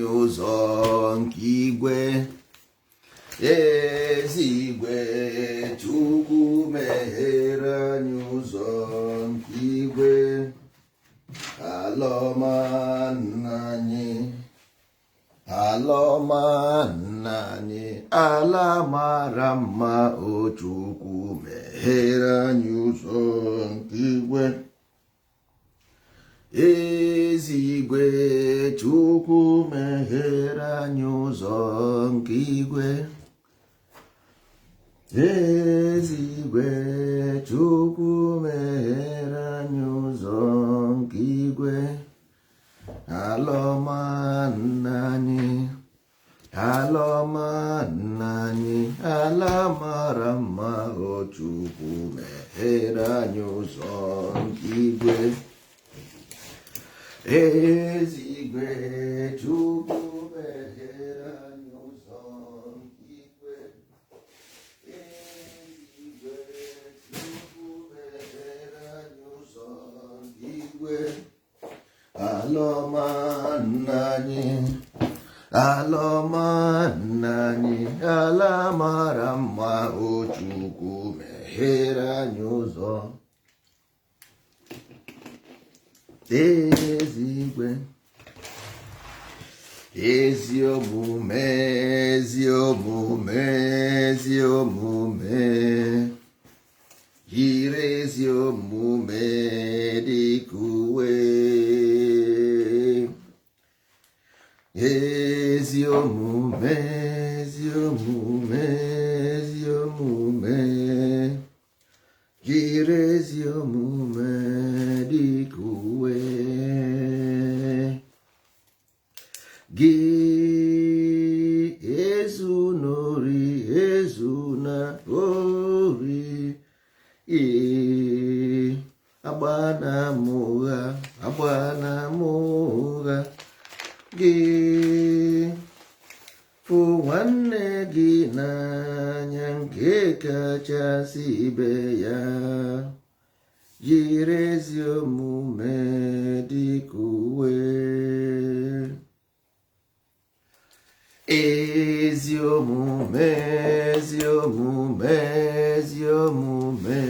Ụzọ nke igwe, ezi igwe, Chukwu meghere anyị ụzọ nke igwe. Ala ọma nna anyị, ala ọma nna anyị, ala mara mma o. Chukwu meghere anyị ụzọ nke igwe. Ezi igwe, Chukwu meghere anyị ụzọ nke igwe. Ezi igwe, Chukwu meghere anyị ụzọ nke igwe. Ala ọma nna anyị, ala ọma nna anyị, ala mara mma o. Chukwu meghere anyị ụzọ nke igwe. Ezi igwe, Chukwu meghere anyị ụzọ nke igwe. Ezi igwe, Chukwu meghere anyị ụzọ nke igwe. Ala ọma nna anyị, ala ọma nna anyị, ala mara mma o. Chukwu meghere anyị ụzọ. Ezi igwe, ezi omume, ezi omume, ezi omume, jiri ezi omume dịka uwe. Ezi omume, ezi omume, ezi omume, jiri ezi omume dịka uwe. Gị ezuna ori, ezuna ori. Ee, agbana m ụgha, agbana m ụgha. Gị fụ nwanne gị n'anya nke kachasị ibe ya, jiri ezi omume dịka uwe. Ezi omume, ezi omume, ezi omume,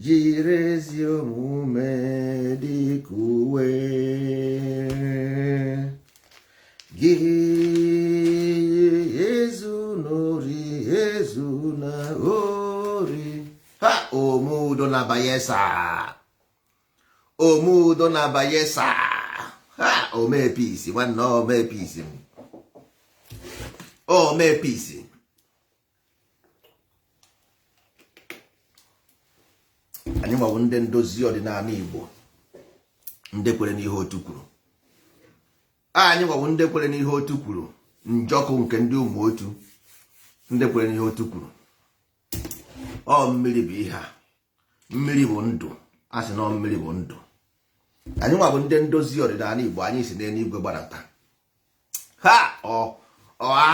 jiri ezi omume dịka uwe. Gị ezuna ori, ezuna ori. Ha omudo na Bayelsa, omudo na Bayelsa. Ha omepisi nwanne, omepisi, omepisi. Anyị nwabụ ndị ndozi ọdịnala Igbo, ndị kwere n'ihe otu kwuru. Anyị nwabụ ndị kwere n'ihe otu kwuru, njọkụ nke ndị ụmụ otu, ndị kwere n'ihe otu kwuru. Ọ mmiri bụ ihe a, mmiri bụ ndụ. A sị na ọ mmiri bụ ndụ. Anyị nwabụ ndị ndozi ọdịnala Igbo. Anyị si n'eluigwe gbadata. Ha ọ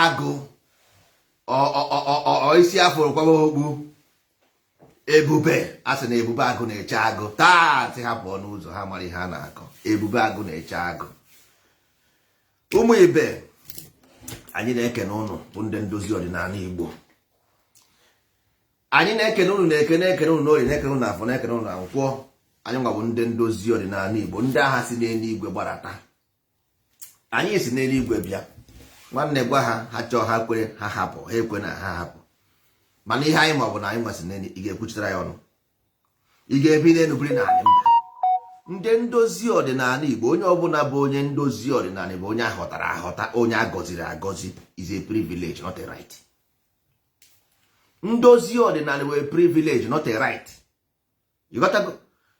agụ ọ isi afụrụ kwaba okpu ebube. A sị na ebube agụ na-eche agụ. Taa sị ha pụọ n'ụzọ, ha mara ihe a na-akọ. Ebube agụ na-eche agụ. Ụmụ ibe anyị, na-ekene ụnụ bụ ndị ndozi ọdịnala Igbo. Anyị na-ekene ụnụ na-eke, na-ekene ụnụ n'orie, na-ekene ụnụ n'afọ, na-ekene ụnụ na nkwọ. Anyị nwabụ ndị ndozi ọdịnala Igbo, ndị agha si n'eluigwe gbadata. Anyị si n'eluigwe bịa. Nwanne, gwa ha, ha chọọ ha kwere, ha hapụ, ha ekwe na ha hapụ. Mana ihe anyị ma ọ bụ na anyị nwasị n'elu, ị ga-ekwuchitere ya ọnụ, ị ga-ebi n'elu biri n'ala mba. Ndị ndozi ọdịnala Igbo, onye ọbụla bụ onye ndozi ọdịnala bụ onye ahọtara ahọta, onye a gọziri agọzi. Is a privilege, not a right. Ndozi ọdịnala wee privilege, not a right. You got to go.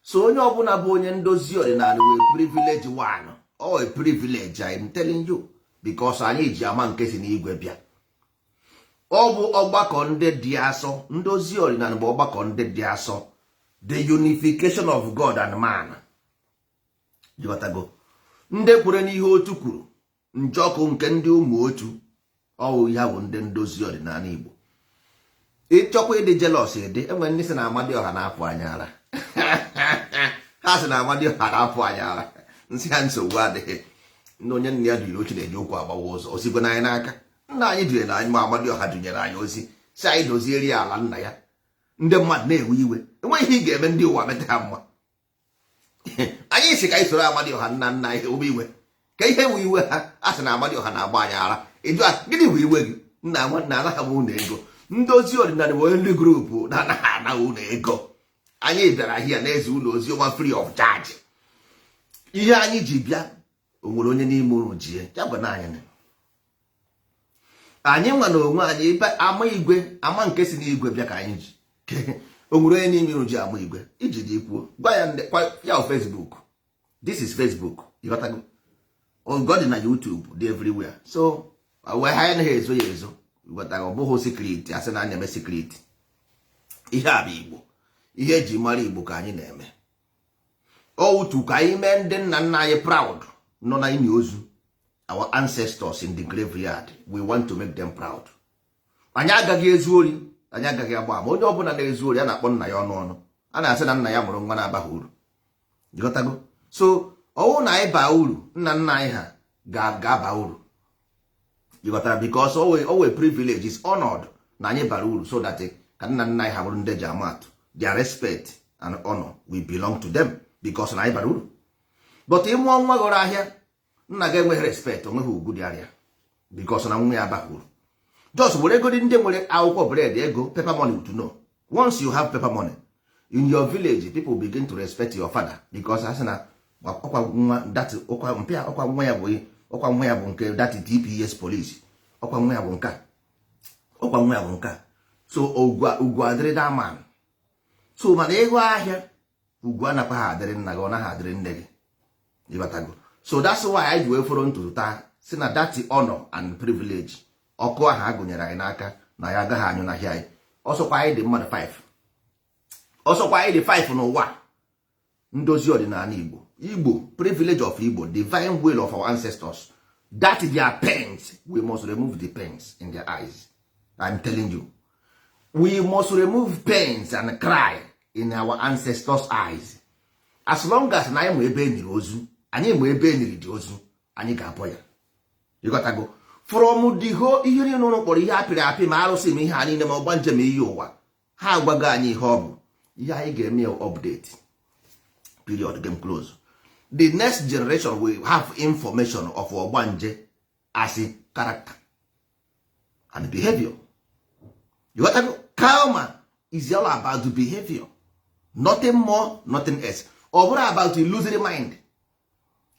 So onye ọbụla bụ onye ndozi ọdịnala wee privilege one or a privilege, I'm telling you, because anyị ji ama nke si n'igwe bịa. Ọ bụ ọgbakọ ndị dị asọ. Ndozi ọdịnala bụ ọgbakọ ndị dị asọ, the unification of God and man. Jikọtago ndị kwere n'ihe otu kwuru, njọkụ nke ndị ụmụ otu. Ọwụ ya bụ ndị ndozi ọdịnala Igbo. Ịchọkwa ịdị jealous, ịdị enwe ndị sị na Amadioha na-apụ anya ara. Ha sị na Amadioha na-apụ anya ara. Nsị ha, nsogbu adịghị. Nna onye nna ya dunyere ochi na-eji ụkwụ agbawa ụzọ. Osikwe n'anyị n'aka nna anyị dunyere anyị, ma Amadioha dunyere anyị ozi si anyị doziere ya ala nna ya. Ndị mmadụ na-ewe iwe, enweghị ihe ị ga-eme ndị ụwa meta ha mma. Anyị si ka anyị soro Amadioha nna nna anyị owe iwe ka ihe bụ iwe ha. A sị na Amadioha na-agba anyị ara. Ịjụ a, gịnị bụ iwe gị? Nna nwanne, anaghị m ụlọ ego. Ndozi ọdịnala bụ onye ndị group na-anaghị ana ụlọ ego. Anyị bịara ahịa na-eze ụlọ ozi ọma free of charge. Ihe anyị ji bịa, o nwere onye n'ime ụlọ jie ya gwa na anyị anyị nwa na onwe anyị ebe ama igwe ama nke si n'igwe bịa ka anyị ji. O nwere onye n'ime ụlọ ji ama igwe iji dị kwuo, gwa ya ya Facebook. This is Facebook, ịghọtago? God na YouTube dị everywhere. So wee ha anaghị ezo ya ezo, ịghọtago? Ọ bụghị secret. Asị na anya eme secret. Ihe a bụ Igbo, ihe eji mara Igbo ka anyị na-eme. Otu ka anyị mee ndị nna nna anyị proud nọ na ini ozu, our ancestors in the graveyard. We want to make them proud. Anyị agaghị ezu ori, anyị agaghị agba ama. Onye ọbụla na-ezu ori, a na-akpọ nna ya ọnụ ọnụ, a na-asị na nna ya mụrụ nwa na-abaghị uru, ịghọtago? So ọwụ na anyị baa uru, nna nna anyị ha ga-aba uru, ịghọtara? Because owe privilege is honored na anyị bara uru, so that ka nna nna anyị ha bụrụ ndị ji ama atụ. Their respect and honor we belong to them because na anyị bara uru. But ịmụọ nwa ghọrọ ahịa, nna gị enweghị respect, onweghị ugwu dị arịa, because na nwa ya abaghị uru. Just were ego ndị nwere akwụkwọ bread, ego paper money to know. Once you have paper money in your village, people begin to respect your father, because a sị na ọkwa nwa that, ọkwa mpịa, ọkwa nwa ya bụ, ọkwa nwa ya bụ nke that DPS police, ọkwa nwa ya bụ nka, ọkwa nwa ya bụ nka. So ugwu adịrị that man. So mana ego ahịa, ugwu anakwa ha adịrị nna gị, ọ naghị adịrị nne gị, ịghọtago? So that's why anyị ji wee fọrọ ntutu taa, si na that honor and privilege, ọkụ ahụ a gụnyere anyị n'aka na ya agaghị anyụ n'ahịa anyị. Ọsọkwa anyị dị mmadụ 5, ọsọkwa anyị dị 5 n'ụwa. Ndozi ọdịnala Igbo, Igbo privilege of Igbo, divine will of our ancestors, that their pains, we must remove the pains in their eyes. I'm telling you, we must remove pains and cry in our ancestors' eyes. As long as na anyị ma ebe enyiri ozu anyị, ma ebe enyiri dị ozu, anyị ga-abọ ya, ịghọtago? From the whole ihe niile ụnụ kpọrọ ihe apịrị apị, ma arụsị, ma ihe a niile, ma ọgba njem iyi ụwa, ha agwago anyị ihe ọ bụ. Ihe anyị ga-eme ya, update, period, game close. The next generation will have information of ọgbanje as a character and behavior. You got to karma is all about the behavior, nothing more, nothing else. Ọ bụrụ about illusory mind,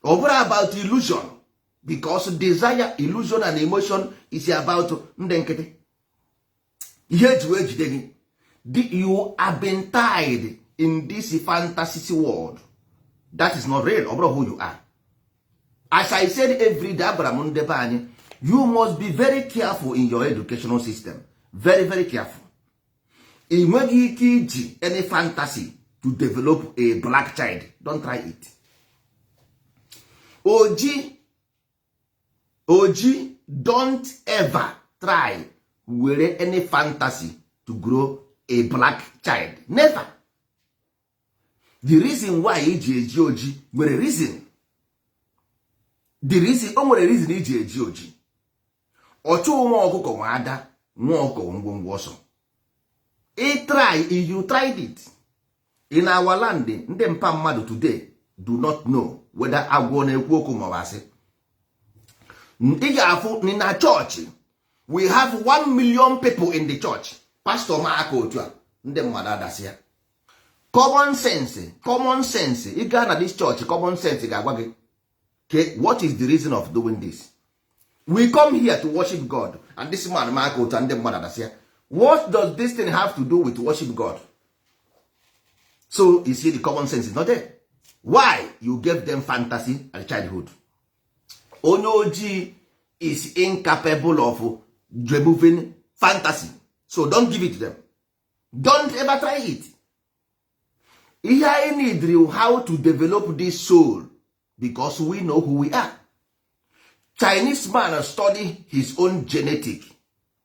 ọ bụrụ about illusion, because desire, illusion and emotion is about ndị nkịtị. Ihe eji wee jide gị, you have been tied in this fantasy world that is not real. Ọ bụrụ who you are. As I said every day, agwara m ndebe anyị, you must be very careful in your educational system, very very careful. Ị nweghị ike iji any fantasy to develop a black child. Don't try it. Oji oji, don't ever try were any fantasy to grow a black child, never. The reason why iji eji oji nwere reason. The reason, o nwere reason iji eji oji. Ọchụ nwa ọkụkọ nwa ada, nwa ọkụkọ ngwongwo ọsọ. Ị try, if you tried it in our land, ndị mpa mmadụ today do not know whether agwọ na-ekwu okwu ma ọ bụ asị. Ị ga-afụ na chọọchị, we have 1 million people in the church. Pastor ma aka otu a, ndị mmadụ adasị ya. Common sense, common sense, ị gaa na this church, common sense ga-agwa gị ke what is the reason of doing this. We come here to worship God, and this man ma aka otu a, ndị mmadụ adasị ya. What does this thing have to do with worship God? So you see, the common sense is not there. Why you gave them fantasy at childhood? Onye ojii is incapable of removing fantasy, so don't give it to them. Don't ever try it. Ihe anyị need, how to develop this soul, because we know who we are. Chinese man study his own genetic,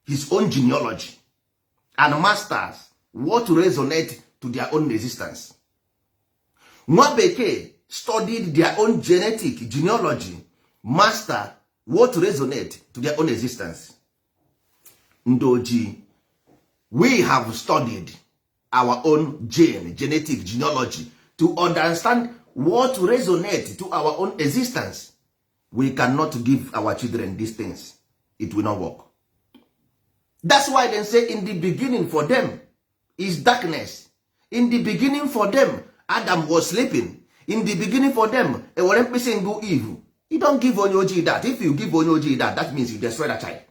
his own genealogy and masters what resonate to their own existence. Nwa bekee studied their own genetic genealogy, Master what resonate to their own existence. Ndị ojii, we have studied our own gene, genetic genealogy, to understand what resonate to our own existence. We cannot give our children these things. It will not work. That's why they say in the beginning for them is darkness. In the beginning for them, Adam was sleeping. In the beginning for them, ewere mkpịsị ngụ Eve. You don't give onye ojii that. If you give onye ojii that, that means you destroy that child,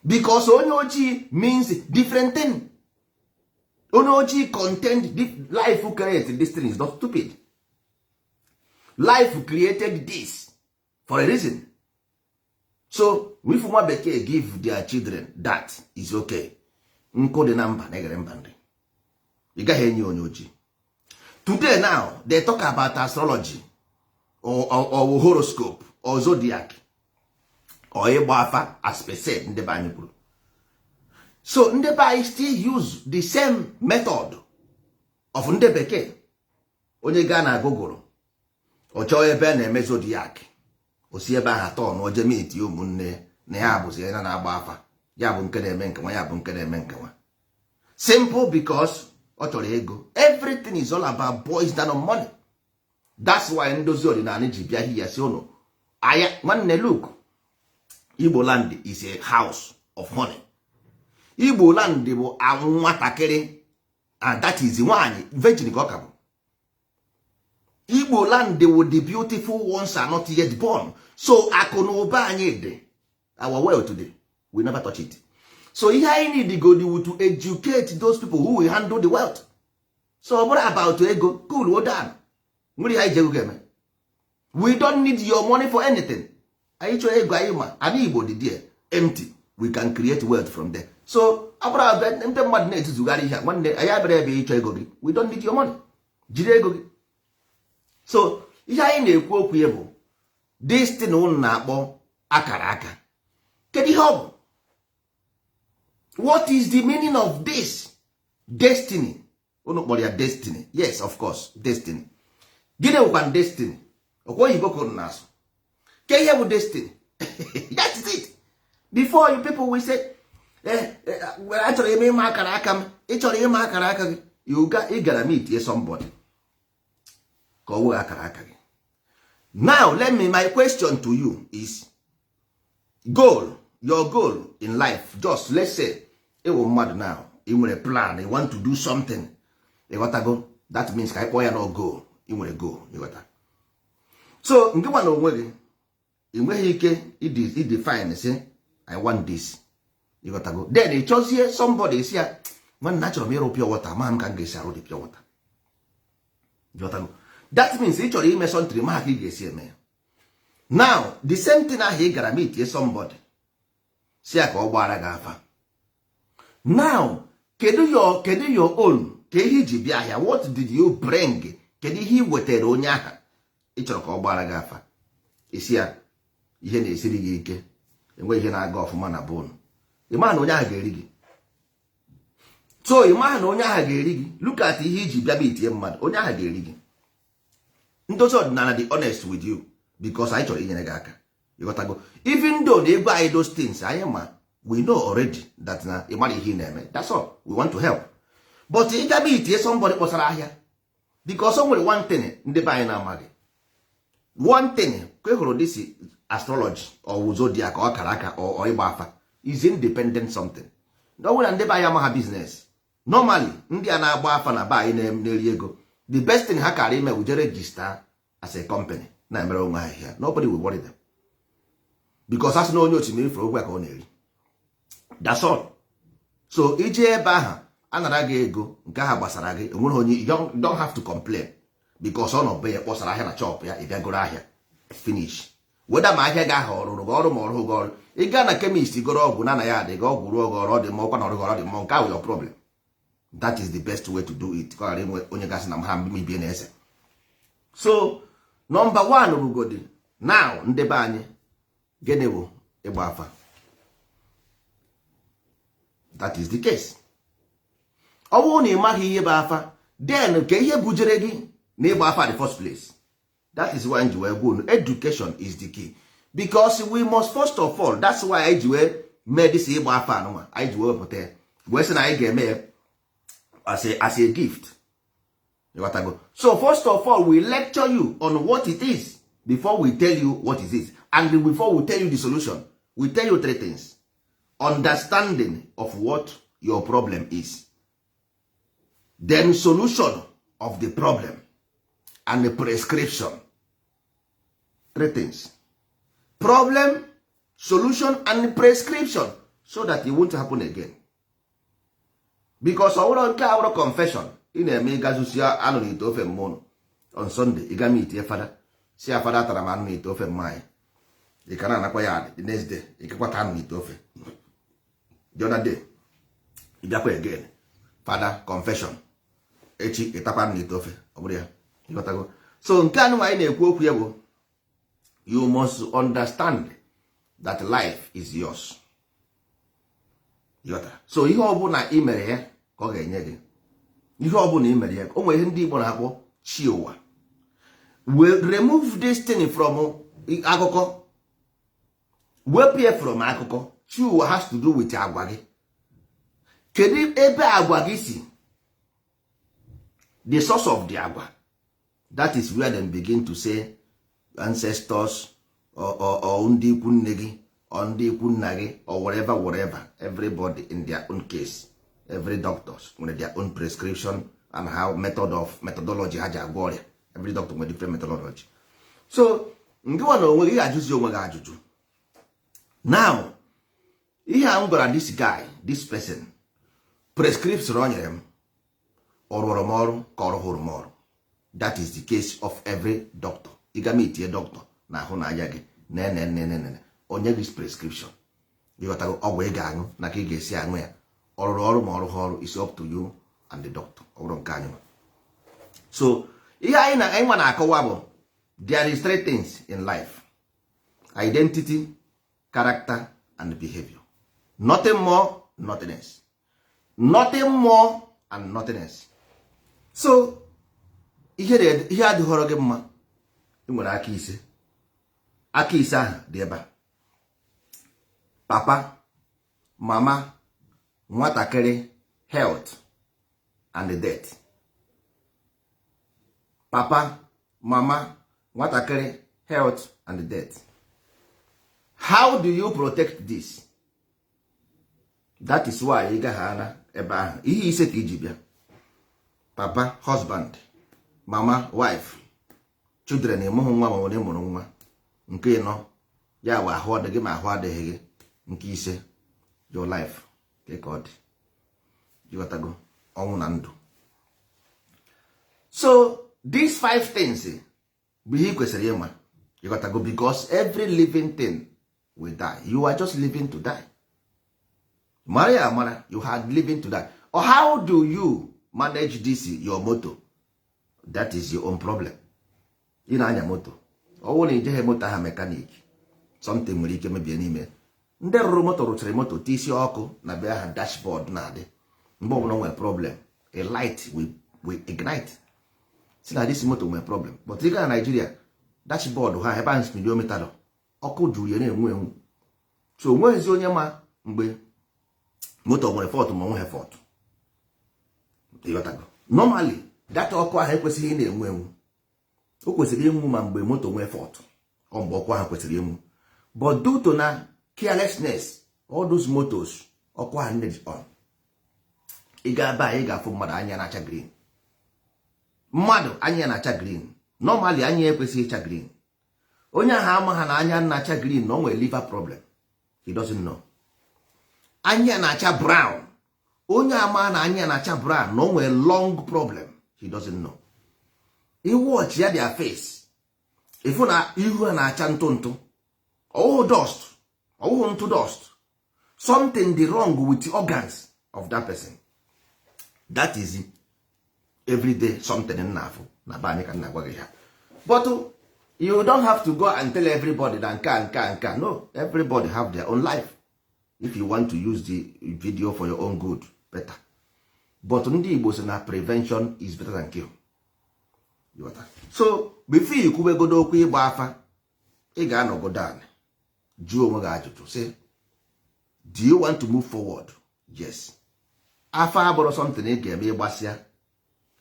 because onye ojii means different thing. Onye ojii content life create this thing is not stupid. Life created this for a reason. So if nwa bekee give their children, that is okay. Nkụ dị na mba na-egere mba nri. Ị gaghị enye onye ojii. Today now they talk about astrology or horoscope or zodiac or ịgba afa as per se. Ndị be anyị kwuru so, ndị be anyị still use the same method of ndị bekee. Onye gaa na Google, ọ chọọ ebe a na-eme zodiac, o si ebe ahụ atọ na oje meet ụmụnne na ya bụzi ya na-agba afa, ya bụ nke na-eme nke nwa, ya bụ nke na-eme nke nwa. Simple, because ọ chọrọ ego. Everything is all about boils down on money. That's why ndozi ọdịnala ji bịa hia si ụnụ aya nwanne, look, Igbo land is a house of honey. Igbo land bụ nwatakịrị, and that is nwaanyị virgin ka ọ ka bụ. Igbo land with the beautiful ones are not yet born. So akụ na ụba anyị dị, our wealth today, we never touch it. So ihe anyị need go dị to educate those people who will handle the wealth. So ọ bụrụ about ego, cool down. Nwere ihe anyị ji ego ga-eme? We don't need your money for anything. Anyị chọrọ ego, anyị ma ana Igbo dị there empty. We can create wealth from there. So ọ bụrụ ndị mmadụ na-etuzugharị ihe a, nwanne, anyị abịara ebe ịchọ ego gị. We don't need your money. Jiri ego gị. So ihe anyị na-ekwu okwu ya bụ this thing unu na-akpọ akara aka. Kedu ihe ọ bụ? What is the meaning of this destiny unu kpọrọ ya? Destiny, yes, of course, destiny. Gịnị bụkwa destiny? Ọkwa oyibo ka unu na-asụ. Ke ihe bụ destiny? That is it. Before you people will say, achọrọ ime ịma akara aka m, ị chọrọ ịma akara aka gị, you ga ị gara meet somebody ka ọ wee akara aka gị. Now let me, my question to you is goal, your goal in life. Just let's say ịwụ mmadụ now, ị nwere plan, you want to do something. Ịghọtago? That means ka anyị kpọọ ya na goal. Ị nwere goal, ịghọta? So nke nwa na onwe gị, ị nweghị ike idefine, say, "I want this." Ịghọtago? Then ị chọzie somebody, si ya, "Nwanne, achọrọ m ịrụ pure water, ma m ka m ga-esi arụ dị pure water." Ịghọtago? That means ị chọrọ ime something, ma ka ị ga-esi eme ya. Now the same thing ahụ ị gara meet somebody, si ya ka ọ gbara gị afa. Now kedu your own? Ka ihe iji bịa ahịa? What did you bring? Kedu ihe ị wetara onye ahụ ị chọrọ ka ọ gbara gị afa? Isi ya ihe na-esiri gị ike, enweghị ihe na-aga ọfụma na bụnụ. Ị maha na onye ahụ ga-eri gị. So ị maha na onye ahụ ga-eri gị. Look at ihe iji bịa itinye mmadụ, onye ahụ ga-eri gị. Ndozi ọdịnala dị honest with you because anyị chọrọ inyere gị aka. Ịghọtago? Even though na ego anyị, those things anyị ma, we know already that na ị mara ihe ị na-eme. That's all. We want to help. But ị gaba itinye somebody kpọsara ahịa, because o nwere one thing ndị be anyị na-amaghị. One thing ka ị hụrụ, this astrology or zodiac ọ kara aka or ịgba afa is independent something. Ọ bụrụ na ndị be anyị amaha business, normally ndị a na-agba afa na be anyị na-eri ego. The best thing ha kara ime bụ je register as a company na-emere onwe ha ihe. Nobody will worry them because asị na onye osimiri fere okwu ya ka ọ na-eri. That's all. So ije ebe ahụ anara gị ego, nke ahụ gbasara gị. Enweghị onye, you don't have to complain because ọ nọ be ya kpọsara ahịa na shop ya. Ị bịagoro ahịa, finish. Weda ma ahịa gị ahụ ọrụrụ gị ọrụ ma ọrụ gị ọrụ, ị gaa na chemist goro ọgwụ na anaghị adị gị ọgwụ ruo gị ọrụ, ọ dị mma, ọkwa na ọrụ gị ọrụ dị mma, nke ahụ your problem. That is the best way to do it, ka ọ ghara inwe onye gasị na ha mebie na-ese. So number one bugodi now, ndị be anyị, gịnị bụ ịgba afa? That is the case. Ọ bụrụ na ị maghị ihe bụ afa, then ka ihe bujere gị na ịgba afa the first place? That is why ji wee gwa unu, education is the key, because we must first of all, that's why anyị ji wee mee this ịgba afa anụnwa. Anyị ji wee wepụta ya, wee sị na anyị ga-eme ya as a gift. Ịghọtago? So first of all, we lecture you on what it is before we tell you what it is, and before we tell you the solution, we tell you three things: understanding of what your problem is, then solution of the problem, and the prescription. Three things: problem, solution and prescription, so that it won't happen again. Because ọ bụrụ nke a bụrụ confession ị na-eme, ịgazusi anụ n'ite ofe mmụnụ on Sunday, ịga meet fada, si ya, "Fada, tara m anụ n'ite ofe mmanya." Ị ka na-anakwa ya. The next day, ị gakwata anụ n'ite ofe. The other day, ị bịakwa again, "Fada, confession." Echi, ịtakwa anụ n'ite ofe. Ọ bụrụ ya, ịghọtago? So nke anụ anyị na-ekwu okwu ya bụ, you must understand that life is yours. Ịghọtara? So ihe ọbụla ị mere ya ka ọ ga-enye gị. Ihe ọbụla ị mere ya, o nwere ihe ndị Igbo na-akpọ chi ụwa. We remove this thing from akụkọ, wepụ ya from akụkọ. Chi ụwa has to do with agwa gị. Kedu ebe agwa gị si? The source of the agwa, that is where them begin to say ancestors or ndị ikwu nne gị or ndị ikwu nna gị or whatever, whatever. Everybody in their own case, every doctors nwere their own prescription and how method of methodology ha ji agwọ ọrịa. Every doctor nwere different methodology. So ngịwa na onwe gị ga-ajụzi onwe gị ajụjụ. Now, ihe a m gwara this guy, this person, prescription o nyere m, ọ rụọrọ m ọrụ ka ọ rụhụrụ m ọrụ? That is the case of every doctor. Ị ga meet doctor na ahụ na anya gị nenenenene, onye gị prescription, ịghọtago? Ọgwụ ị ga-aṅụ na ka ị ga-esi aṅụ ya, ọ rụrụ ọrụ ma ọ rụghị ọrụ is up to you and the doctor. Ọ bụrụ nke anyị. So ihe anyị na anyị nwa na-akọwa bụ, there is three things in life: identity, character and behavior. Nothing more, nothing else. Nothing more and nothing else. So ihe ihe adịghọrọ gị mma, ị nwere aka ise. Aka ise ahụ dị ebe a: papa, mama, nwatakịrị, health and death. Papa, mama, nwatakịrị, health and death. How do you protect this? That is why ị gaghị ana ebe ahụ. Ihe ise ka iji bịa: papa, husband, mama, wife, children, ịmụghị nwa ma ọ mụrụ nwa. Nke ịnọ ya bụ ahụ ọ dị gị ma ahụ adịghị gị. Nke ise, your life ka ọ dị. Ịghọtago? Ọnwụ na ndụ. So these five things bụ ihe ị kwesịrị ịma. Ịghọtago? Because every living thing will die. You are just living to die. Mara ya amara, you are living to die. Or how do you manage this your motor? That is your own problem. Ị na-anya moto, ọ bụrụ na ijeghe moto ahụ mechanic, something nwere ike mebie n'ime. Ndị rụrụ moto rụchara moto tisi ọkụ na be ha, dashboard na-adị. Mgbe ọbụla nwere problem, a light will ignite, si na this moto nwere problem. But ị gaa na Nigeria, dashboard ha, ebe ahụ speedometer nọ, ọkụ juru ya na-enwu enwu. So onweghịzi onye ma mgbe moto nwere fault ma onweghị fault. Ịghọtago? Normally, data ọkụ ahụ ekwesịghị ị na-enwu enwu. O kwesịrị ịnwụ ma mgbe moto nwee fault, ọ mgbe ọkụ ahụ kwesịrị ịnwụ. But due to na carelessness, all those motos, ọkụ ahụ dị on. Ị ga-ebe a, ị ga-afụ mmadụ anya na-acha green. Mmadụ anya na-acha green, normally anya ekwesịghị ịcha green. Onye ahụ ama ha na anya na-acha green na o nwere liver problem. He doesn't know. Anya na-acha brown, onye ama na anya na-acha brown na o nwere lung problem. He doesn't know. Iwọchi ya, their face, ịfụ na ihu ha na-acha ntụ ntụ. Ọwụhụ dust, ọwụhụ ntụ dust. Something dị wrong with the organs of that person. That is everyday something m na-afụ na be anyị ka m na-agwa gị ha. But you don't have to go and tell everybody na nke a, nke a, nke a. No, everybody have their own life. If you want to use the video for your own good, better. But ndị Igbo sị na prevention is better than cure. Ịghọta? So before ikwubegodo okwu ịgba afa, ị ga-anọgodo anị jụọ onwe gị ajụjụ, sị, do you want to move forward? Yes. Afa abụrụ something ị ga-eme ịgbasịa,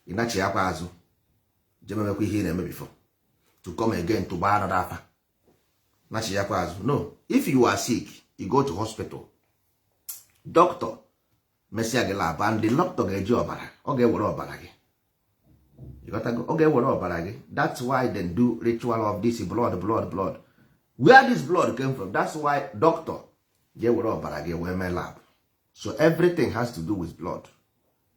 ị nachiakwa azụ jememekwa ihe ị na-eme before to come again to gbaa another afa, nachiakwa azụ. No. If you are sick, you go to hospital, doctor mesịa gị lab, and the doctor ga-eji ọbara, ọ ga-ewere ọbara gị. Ịghọtago? Ọ ga-ewere ọbara gị. That's why they do ritual of this blood, blood, blood. Where this blood came from? That's why doctor ga-ewere ọbara gị wee mee lab. So everything has to do with blood.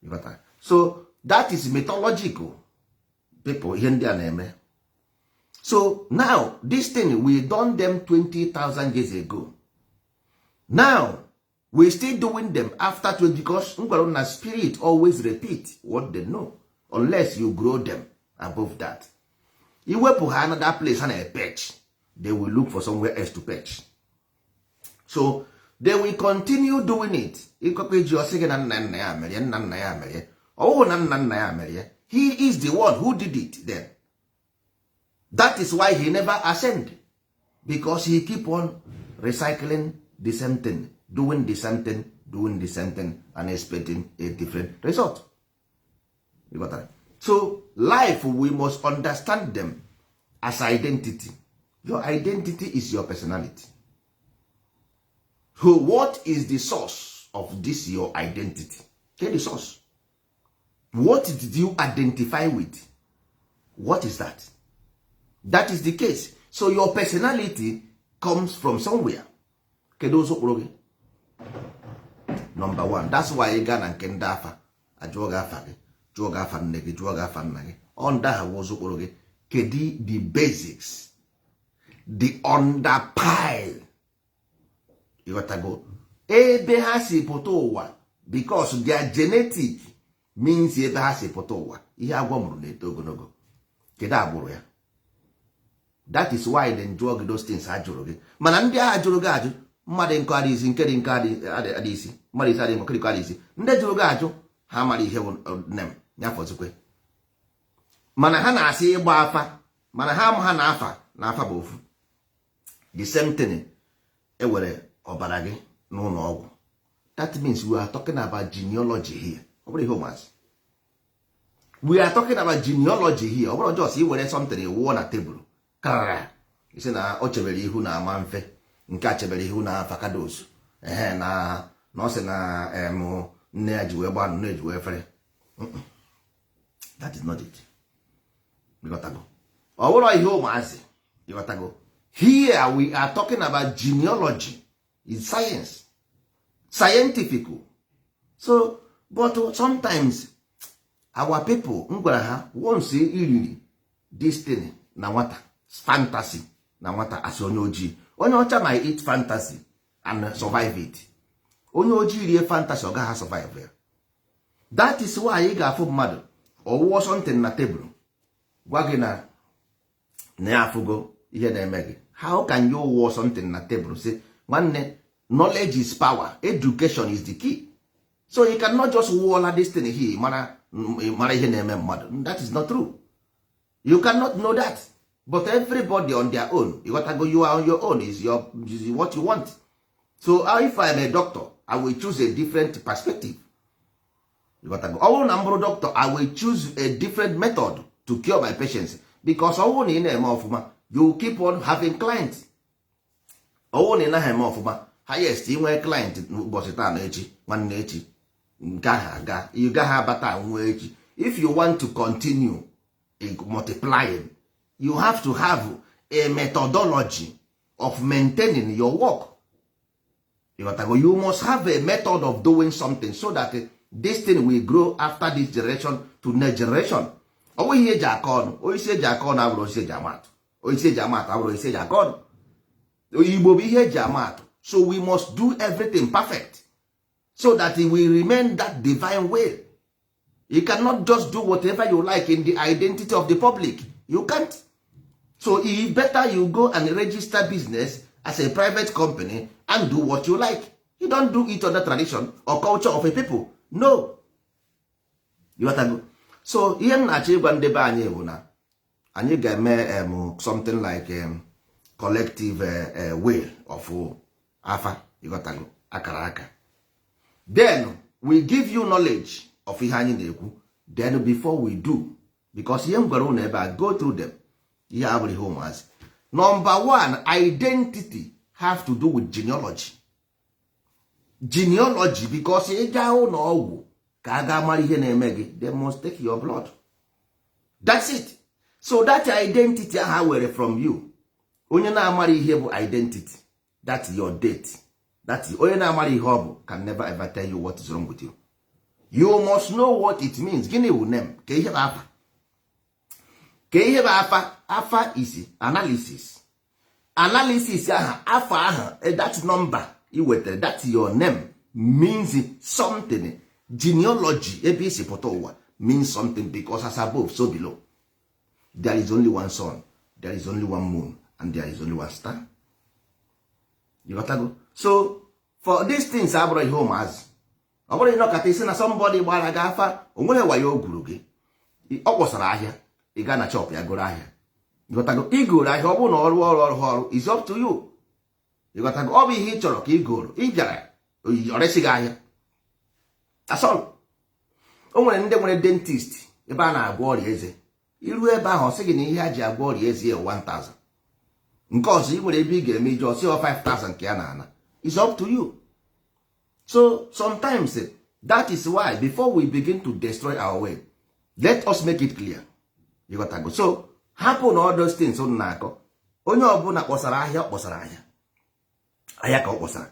Ịghọtara? So that is mythological people, ihe ndị a na-eme. So now this thing we done them 20,000 years ago. Now we still doing them after 20, because m gwara na spirit always repeat what they know unless you grow them above that. Iwepụ ha another place ha na-perch, they will look for somewhere else to perch. So they will continue doing it. Ịkọkọ iji ọsị gị na nna nna ya mere, nna nna ya mere, ọwụhụ na nna nna ya mere. He is the one who did it then. That is why he never ascend, because he keep on recycling the same thing, doing the same thing, doing the same thing and expecting a different result. You got that? So life, we must understand them as identity. Your identity is your personality. So what is the source of this your identity? Get the source. What did you identify with? What is that? That is the case. So your personality comes from somewhere. Kedu ụzọ kpụrụ gị? Number one, that's why ị gaa na nke ndị afa, ajụọ gị afa gị, jụọ gị afa nne gị, jụọ gị afa nna gị. Ọ ndị ahụ bụ ụzọ kpụrụ gị. Kedu the basics, the underpile? Ịghọtago ebe ha si pụta ụwa? Because their genetic means ebe ha si pụta ụwa. Ihe agwọ mụrụ na-eto ogologo. Kedu agbụrụ ya? That is why they jụọ gị those things ha jụrụ gị. Mana ndị agha jụrụ gị ajụ, mmadụ nkọ adị isi, nke dị nkọ adị isi, mmadụ isi adị nkọ, nkọ adị isi. Ndị jụrụ gị ajụ, ha mara ihe bụ nem ya fọzikwe. Mana ha na-asị ịgba afa, mana ha ama ha na afa na afa bụ ofu, the same thing. Ewere ọbara gị n'ụlọ ọgwụ. That means we are talking about genealogy here. Ọ bụrụ ihe ụmụazị, we are talking about genealogy here. Ọ bụrụ just iwere something wụọ na tebụl karara isi na o chebere ihu na ama mfe, nke a chebere ihu na fakados, ehe, na ọ sị na em nne ya ji wee gbaa, nne ji wee fere. That is not it. Ịghọtago? Ọ bụrụ ihe ụmụazị, ịghọtago? Here we are talking about genealogy is science, scientific. So but sometimes our people, m gwara ha, once iriri this thing na nwata, fantasy na nwata, asị onye ojii, onye ọcha might eat fantasy and survive it. Onye ojii rie fantasy, ọ gaghị survive ya. That is why ị ga-afụ mmadụ ọwụwọ something na tebụl, gwa gị na ya afụgo ihe na-eme gị. How can you wụọ something na tebụl? Say, nwanne, knowledge is power, education is the key. So you cannot just wụọla this thing here, mara ihe na-eme mmadụ. That is not true. You cannot know that. But everybody on their own. You gotta go, you are on your own, is what you want. So if I am a doctor, I will choose a different perspective. You gotta go. Ọ bụrụ na m bụrụ doctor, I will choose a different method to cure my patients, because ọ bụrụ na ị na-eme ọfụma, you keep on having clients. Ọ bụrụ na ị naghị eme ọfụma, highest inwe client ụbọchị taa na echi, nwanne echi nke ahụ aga, you gaghị abata nwa echi. If you want to continue multiplying, you have to have a methodology of maintaining your work. You got to go. You must have a method of doing something so that this thing will grow after this generation to next generation. Ọ bụghị ihe eji aka ọnụ. Osisi eji aka ọnụ abụrụ osisi eji ama atụ. Osisi eji ama atụ abụrụ osisi eji aka ọnụ. Igbo bụ ihe eji ama atụ. So we must do everything perfect so that it will remain that divine way. You cannot just do whatever you like in the identity of the public. You can't. So e better you go and register business as a private company and do what you like. You don't do it under tradition or culture of a people. No. You got to go. So ihe m na-achọ ịgwa ndị be anyị bụ na Anyị ga-eme something like collective will of afa, ịghọtago, akara aka. Then we give you knowledge of ihe anyị na-ekwu. Then before we do, because ihe m gwara unu ebe a, go through them. Ihe a bụrụ ihe ụmụazị. Number one, identity have to do with genealogy. Genealogy, because ị gaa ụlọ ọgwụ ka a gaa mara ihe na-eme gị, they must take your blood. That's it. So that identity ahụ ha were from you, onye na-amara ihe bụ identity, that's your date, that's onye na-amara ihe ọ bụ can never ever tell you what is wrong with you. You must know what it means. Gịnị bụ name? Ka ihe bụ afa? Ka ihe bụ afa? Afa is analysis. Analysis aha, afa aha, that number ị wetara, that your name means something. Genealogy, ebe isi pụta ụwa, means something, because as above, so below. There is only one sun, there is only one moon, and there is only one star. You got to go. So for these things abụrụ ihe ụmụazị. Ọ bụrụ ịnọkọta isi na somebody gbara gị afa, o nweghị wayo o gwuru gị. Ọ kpọsara ahịa, ị gaa na shop ya goro ahịa. Ịghọtago? Igoro ahịa, ọ bụrụ na ọrụ ọrụ ọrụ ọrụ is up to you. Ịghọtago? Ọ bụ ihe ị chọrọ ka ị goro. Ị bịara ọrịsị gị ahịa asọl. O nwere ndị nwere dentist ebe a na-agwọ ọrịa eze. Iru ebe ahụ, ọ sị gị na ihe a ji agwọ ọrịa eze ya 1000. Nke ọzọ ị nwere ebe ị ga-eme ije, ọsị ọ 5000 ka ya na-ana. Is up to you. So sometimes, that is why before we begin to destroy our way, let us make it clear. You got to go. So hapụ na all those things unu na-akọ. Onye ọbụla kpọsara ahịa, ọ kpọsara ahịa, ahịa ka ọ kpọsara.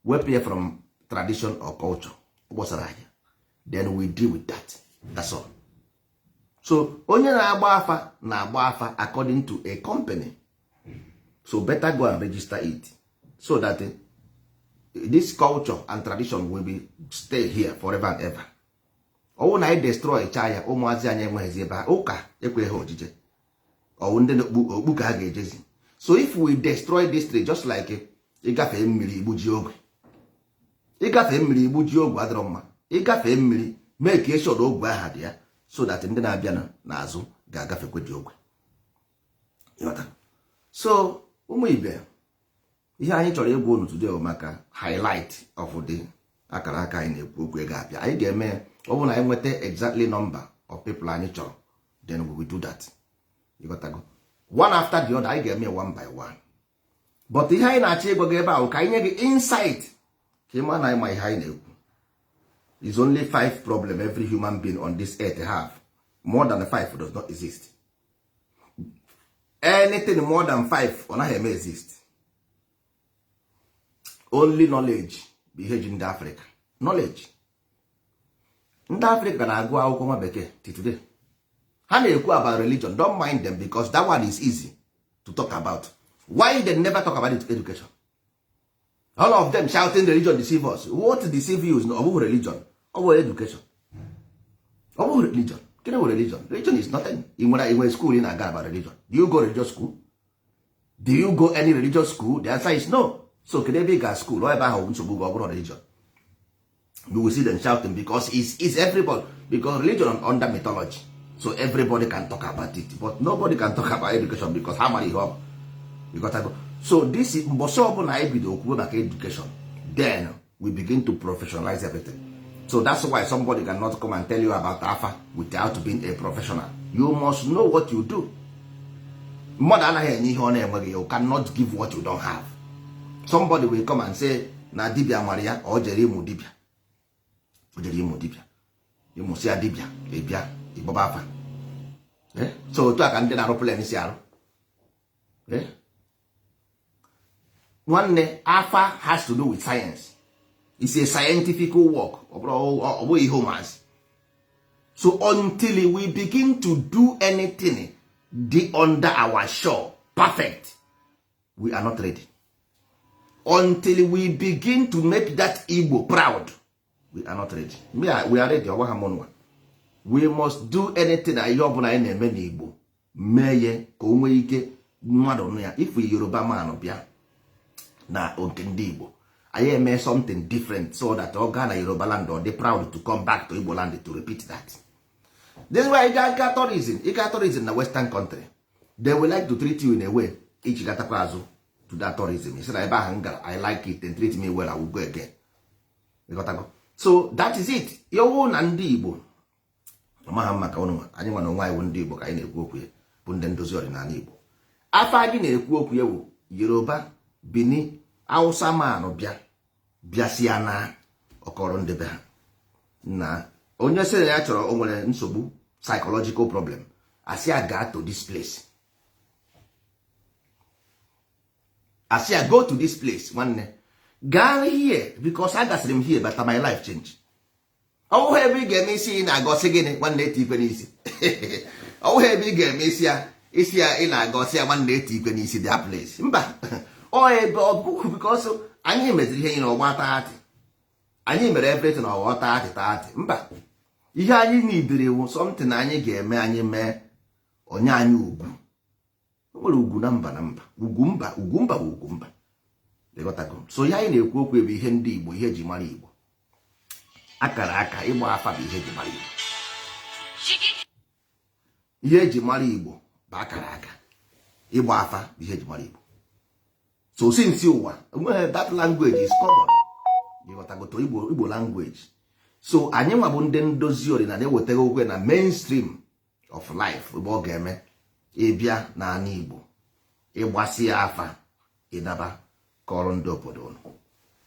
Wepụ ya from tradition or culture. Ọ kpọsara ahịa, then we deal with that. That's all. So onye na-agba afa na-agba afa according to a company. So better go and register it so that this culture and tradition will be stay here forever and ever. Ọwụ na anyị destroy cha ya, ụmụazị anyị enweghịzi ebe ha ụka ekweghị ha ojije. Ọwụ ndị okpu ka ha ga-ejezi. So if we destroy this tree, just like ịgafe mmiri igbuji ogwe, ịgafe mmiri igbuji ogwe adịrọ mma. Ịgafe mmiri, mee ka eshọd ogwe aha dị ya, so that ndị na-abịa n'azụ ga-agafekwe dị ogwe. Ịghọta? So ụmụ ibe, ihe anyị chọrọ ịgwa unu today bụ maka highlight of the akara aka anyị na-ekwu okwu. Ego abịa, anyị ga-eme. Ọ bụrụ na anyị nweta exactly number of people anyị chọrọ, then we will do that. Ịghọtago? One after the other, anyị ga-eme one by one. But ihe anyị na-achọ ịgwa gị ebe ahụ, ka anyị nye gị insight, ka ị ma na anyị ma ihe anyị na-ekwu. Is only five problem every human being on this earth have. More than five does not exist. Anything more than five, ọ naghị eme exist. Only knowledge bụ ihe ji ndị Afrịka. Knowledge, ndị Afrịka na-agụ akwụkwọ nwa bekee till today. Ha na-ekwu about religion. Don't mind them, because that one is easy to talk about. Why they never talk about it? Education. All of them shouting religion deceive us. What deceive you is ọ bụghị religion, ọ bụ education. Ọ bụghị religion. Gịnị bụ religion? Religion is nothing. Ị nwere school ị na-aga about religion? Do you go religious school? Do you go any religious school? The answer is no. So kedu ebe ị ga school? Ọ ebe ahụ nsogbu gị. Ọ bụrụ religion, you will see them shouting because it's everybody, because religion under mythology, so everybody can talk about it, but nobody can talk about education because ha mara ihe ọ bụ. You got to go. So this is mbọsị ọbụla anyị bido okwuwe maka education, then we begin to professionalize everything. So that's why somebody cannot come and tell you about afa without being a professional. You must know what you do. Mmadụ anaghị enye ihe ọ na-enweghị. You cannot give what you don't have. Somebody will come and say na dibia mara ya. Ọ jere ịmụ dibia, o jere ịmụ dibia, ịmụsị ya dibia, ịbịa ịgbaba afa. So otu a ka ndị na-arụ plane si arụ. Nwanne, afa has to do with science. It's a scientific work. Ọ bụghị ihe ụmụazị. So until we begin to do anything dị under our shore perfect, we are not ready. Until we begin to make that Igbo proud, we are not ready. We are ready. Ọgwa ha mụnwa, we must do anything na ihe ọbụla anyị na-eme n'Igbo, mee ya ka o nwee ike mmadụ nụ ya. If Yoruba man bịa na nke ndị Igbo, anyị eme something different so that ọ gaa na Yoruba land, ọ dị proud to come back to Igbo land to repeat that. This is why ị ga tourism, ị ga tourism na western country, they will like to treat you in a way iji gatakwa azụ to that tourism. Isi na ebe ahụ m gara, I like it and treat me well, I will go again. Ịghọtago? So that is it. Yowu na ndị Igbo ọmaha maka ụnụ nwa anyị nwa na onwe anyị bụ ndị Igbo ka anyị na-ekwu okwu ya, bụ ndị ndozi ọdịnala Igbo. Afọ anyị na-ekwu okwu ya bụ Yoruba, Bini, Hausa manụ bịa bịasịa na ọkọrọ ndị be ha na onye sị na ya chọrọ, o nwere nsogbu, psychological problem, asị ya gaa to this place, asị ya go to this place. Nwanne, gaa here, because agasịrị m here, but my life change. Ọ bụghị ebe ị ga-eme isi ị na-agọsị gịnị, nwanne, eti ikwe n'isi. Ọ bụghị ebe ị ga-eme isi ya, isi ya ị na-agọsị ya, nwanne, eti ikwe n'isi that place, mba. Ọ ebe ọ bụghị, because anyị meziri ihe nyere ọgba 30, anyị mere everything ọghọ 30 30. Mba, ihe anyị nidiri wụ something anyị ga-eme, anyị mee onye anyị ugwu. O nwere ugwu na mba na mba, ugwu mba, ugwu mba bụ ugwu mba. Ịghọtago? So ihe anyị na-ekwu okwu bụ ihe ndị Igbo, ihe eji mara Igbo, akara aka, ịgba afa bụ ihe eji mara Igbo. Ihe eji mara Igbo bụ akara aka, ịgba afa bụ ihe eji mara Igbo. So since ụwa enweghị, that language is common. Ịghọtago? To Igbo, Igbo language. So anyị nwa bụ ndị ndozi ọdịnala ewetaghị okwe na mainstream of life. Ebe ọ ga-eme ịbịa n'ala Igbo, ịgbasi ya afa, ịnaba kọrọ ndị obodo ụnụ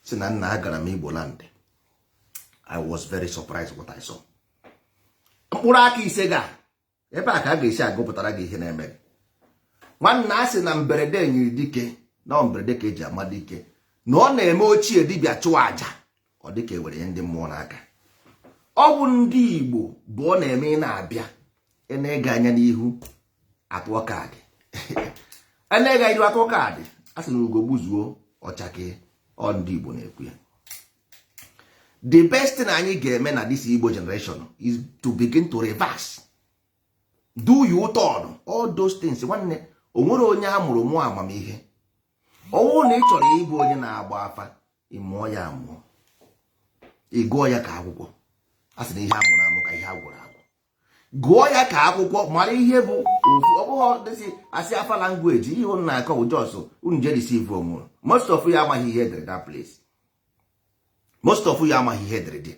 si na nna agara m Igbo land, I was very surprised what I saw. Mkpụrụ aka ise ga ebe a ka a ga-esi agụpụtara gị ihe na-eme gị. Nwanne, a sị na mberede nyiri dike, na mberede ka eji ama dike, na ọ na-eme ochie dibịa chụọ àjà, ọ dịka ewere ihe ndị mmụọ n'aka. Ọ bụ ndị Igbo bụ ọ na-eme ị na-abịa, ị na-ege anya n'ihu atụọ kaadị, a na-ege ihu atụọ kaadị, a sị na ugo gbuzuo ọchake. Ọ ndị Igbo na-ekwu ya. The best thing anyị ga-eme na this Igbo generation is to begin to reverse, do you turn all those things. Nwanne, o nwere onye a mụrụ mụọ amamihe. Ọwụ na ị chọrọ ịbụ onye na-agba afa, ị mụọ ya amụọ, ị gụọ ya ka akwụkwọ. A sị na ihe a mụrụ amụ ka ihe a gwụrụ agwụ. Gụọ ya ka akwụkwọ, mara ihe bụ ofu. Ọ bụghị dịsị asị afa language. Ihe unu na-akọ bụ just unu je deceive onwe. Most of you amaghị ihe edere that place. Most of you amaghị ihe edere dị.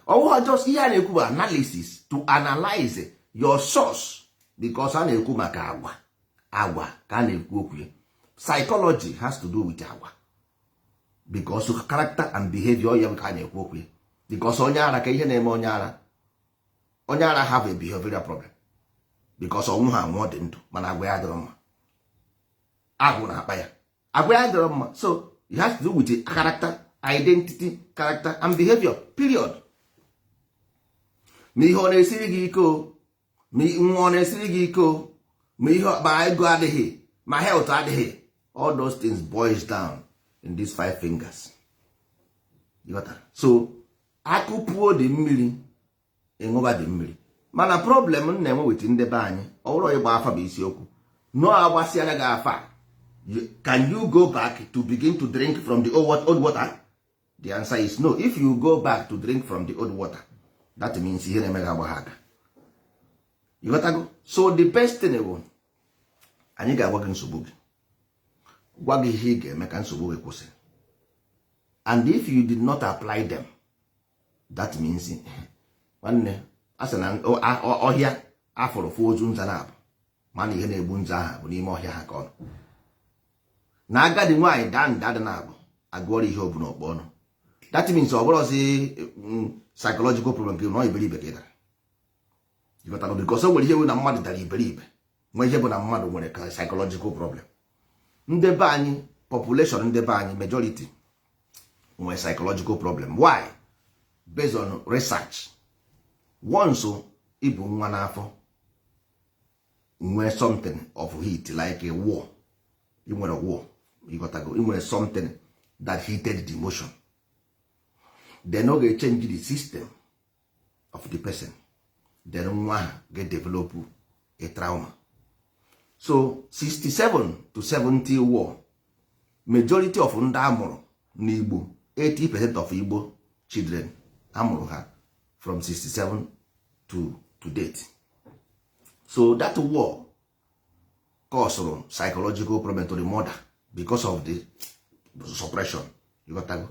Ọ bụghị just ihe a na-ekwu bụ analysis, to analyze your source, because a na-ekwu maka agwa, agwa ka a na-ekwu okwu ya. Psychology has to do with agwa, because character and behavior ya ka a na-ekwu okwu ya. Because onye ara, ka ihe na-eme onye ara, onye ara have a behavioral problem, because ọnwụ ha anwụọ dị ndụ, mana agwa ya dịrọ mma, agwụ na-akpa ya, agwa ya dịrọ mma. So it has to do with character, identity, character and behavior, period. Ma ihe ọ na-esiri gị ike o, ma nwa ọ na-esiri gị ike o, ma ihe ma ego adịghị, ma health adịghị, all those things boils down in these five fingers. You got that? So akụpuo dị mmiri, ịṅụba dị mmiri. Mana problem m na-enwe with ndị be anyị, ọ bụrụ ịgba afa bụ isiokwu no, agbasịara gị afa, can you go back to begin to drink from the old water? The answer is no. If you go back to drink from the old water, that means ihe na-eme gị agba ha aka. You got go? So the best thing bụ anyị ga-agwa gị nsogbu gị, gwa gị ihe ị ga-eme ka nsogbu gị kwụsị. And if you did not apply them, that means, nwanne, a sị na ọhịa afụrụ fụ ozu nza na-abụ, mana ihe na-egbu nza ahụ bụ n'ime ọhịa ha ka ọ nọ. Na agadi nwaanyị daa nda dị na-abụ agụọrọ ihe obu n'ọkpọ ọnụ. That means ọ bụrụzi psychological problem ka nọ, iberibe ka ị dara. Ịghọtara? Because o nwere ihe bụ na mmadụ dara iberibe, nwee ihe bụ na mmadụ nwere ka psychological problem. Ndị be anyị, population ndị be anyị, majority nwere psychological problem. Why? Based on research, once ịbụ nwa n'afọ, nwee something of heat like a war, ị nwere war, ịghọtago? Ị nwere something that heated the emotion, then ọ ga-echange the system of the person. Then nwa ahụ ga-develop a trauma. So 67 to 70 war, majority of ndị amụrụ n'Igbo, 80% of Igbo children amụrụ ha from 67 to date. So that war caused psychological problem to the mother because of the suppression. You got that?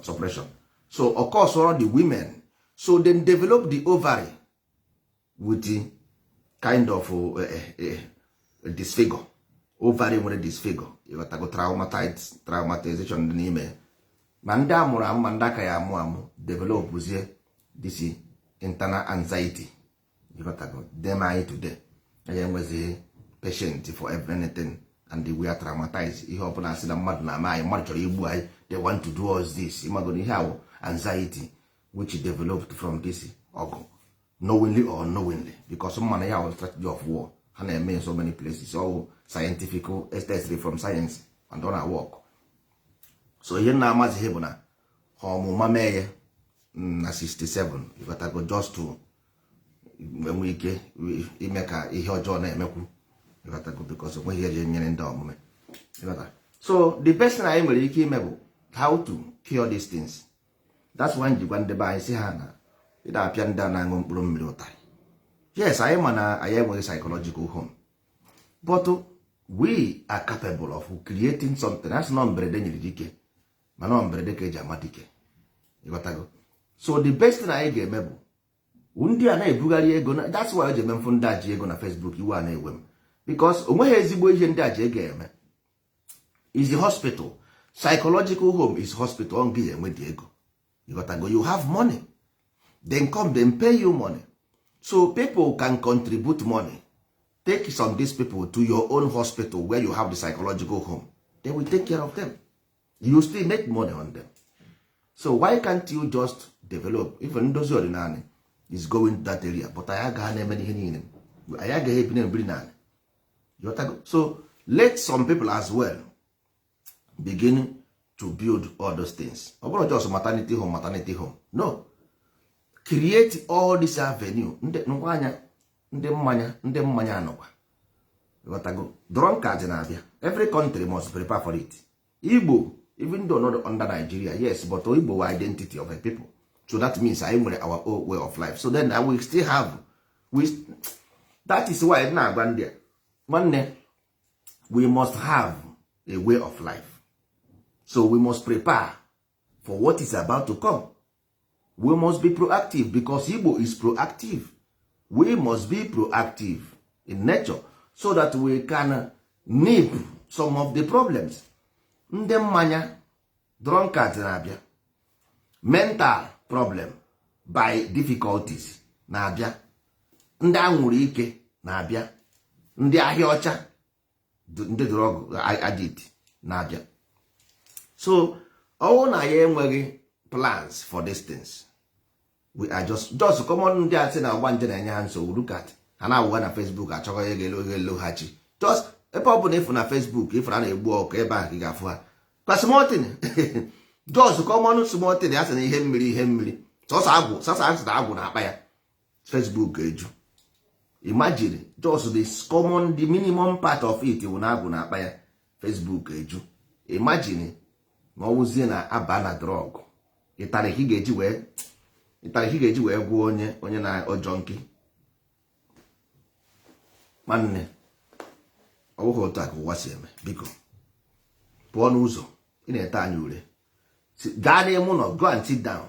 Suppression. So of course all the women, so they develop the ovary with the kind of disfigure, ovary nwere disfigure. You got go traumatization dị n'ime, ma ndị a mụrụ amụ, ma ndị aka ya amụ amụ, developzie this internal anxiety. You got go them. Anyị today, anyị enwezighị patient for anything and we are traumatized. Ihe ọbụla asị na mmadụ na-ama anyị, mmadụ chọrọ igbu anyị, they want to do us this. Ịmagoro ihe ahụ, anxiety which developed from this ọgụ, knowingly or unknowingly, because mmanụ ya was strategy of war ha na-eme in so many places, all scientific test from science and on work. So ihe na-amazighị bụ na ha ọmụma mee ya na 67, ịghọtago, just to enwe ike ime ka ihe ọjọọ na-emekwu, ịghọtago, because onweghị ihe eji nyere ndị omume, ịghọta. So the best thing anyị nwere ike ime bụ how to cure these things. That's why njikwa ndị be anyị si ha na ị na-apịa ndị a na-aṅụ mkpụrụ mmiri ụtarị. Yes, anyị ma na anyị enweghị psychological home, but we are capable of creating something. That's not mberede nyere dike, mana ọ mberede ka eji ama dike, ịghọtago. So the best thing anyị ga-eme bụ ndị a na-ebugharị ego. That's why o ji eme mfụ ndị a ji ego na Facebook, iwe a na-ewe m, because o nweghị ezigbo ihe ndị a ji ego eme. Is the hospital, psychological home is hospital. Ọ gị enwe dị ego, ịghọtago, you have money, then come, then pay you money, so people can contribute money, take some these people to your own hospital where you have the psychological home. They will take care of them. You still make money on them. So why can't you just develop? Even Ndozi Ọdịnala is going to that area, but anyị agaghị na-eme ihe niile, anyị agaghị ebi na-ebiri naanị. So let some people as well begin to build all those things. Ọ bụrụ just maternity home, maternity home, no, create all this avenue. Ndị ngwa ndị mmanya, ndị mmanya anọkwa, ghọtago, drunkard na-abịa. Every country must prepare for it. Igbo, even though not under Nigeria, yes, but Igbo were identity of a people, so that means anyị nwere our own way of life. So then we still have we, that is why na-agwa ndị a, nwanne, we must have a way of life. So we must prepare for what is about to come. We must be proactive because Igbo is proactive. We must be proactive in nature so that we can nip some of the problems. Ndị mmanya, drunkard na-abịa, mental problem by difficulties na-abịa, ndị anwụrụ ike na-abịa, ndị ahịa ọcha, ndị drug addict na-abịa. So ọwụ na ya enweghị plans for these things, we are just common. Ndị a sị na ọgbanje na-enye ha nsogbu, look at ha na-awụga na Facebook, achọghị ego elu ego elu ha chi. Just ebe ọ bụla ịfụ na Facebook, ịfụrụ a na-egbu ọkụ ebe ahụ ka ị ga-afụ ha kwa small thing, just common small thing. Ya sị na ihe mmiri, ihe mmiri, sọsọ agwụ, sọsọ asị na agwụ na-akpa ya, Facebook eju. Imagine, just the common, the minimum part of it bụ na agwụ na-akpa ya, Facebook eju. Imagine ma ọ wụzie na aba na drug, ịtarị ka ị ga-eji wee, ịtarị ka ị ga-eji wee gwụọ onye na ọjọọ nke nwanne. Ọ bụghị otu a ka ụwa si eme. Biko pụọ n'ụzọ ị na-ete anyị ure, gaa n'ime ụlọ, go and sit down.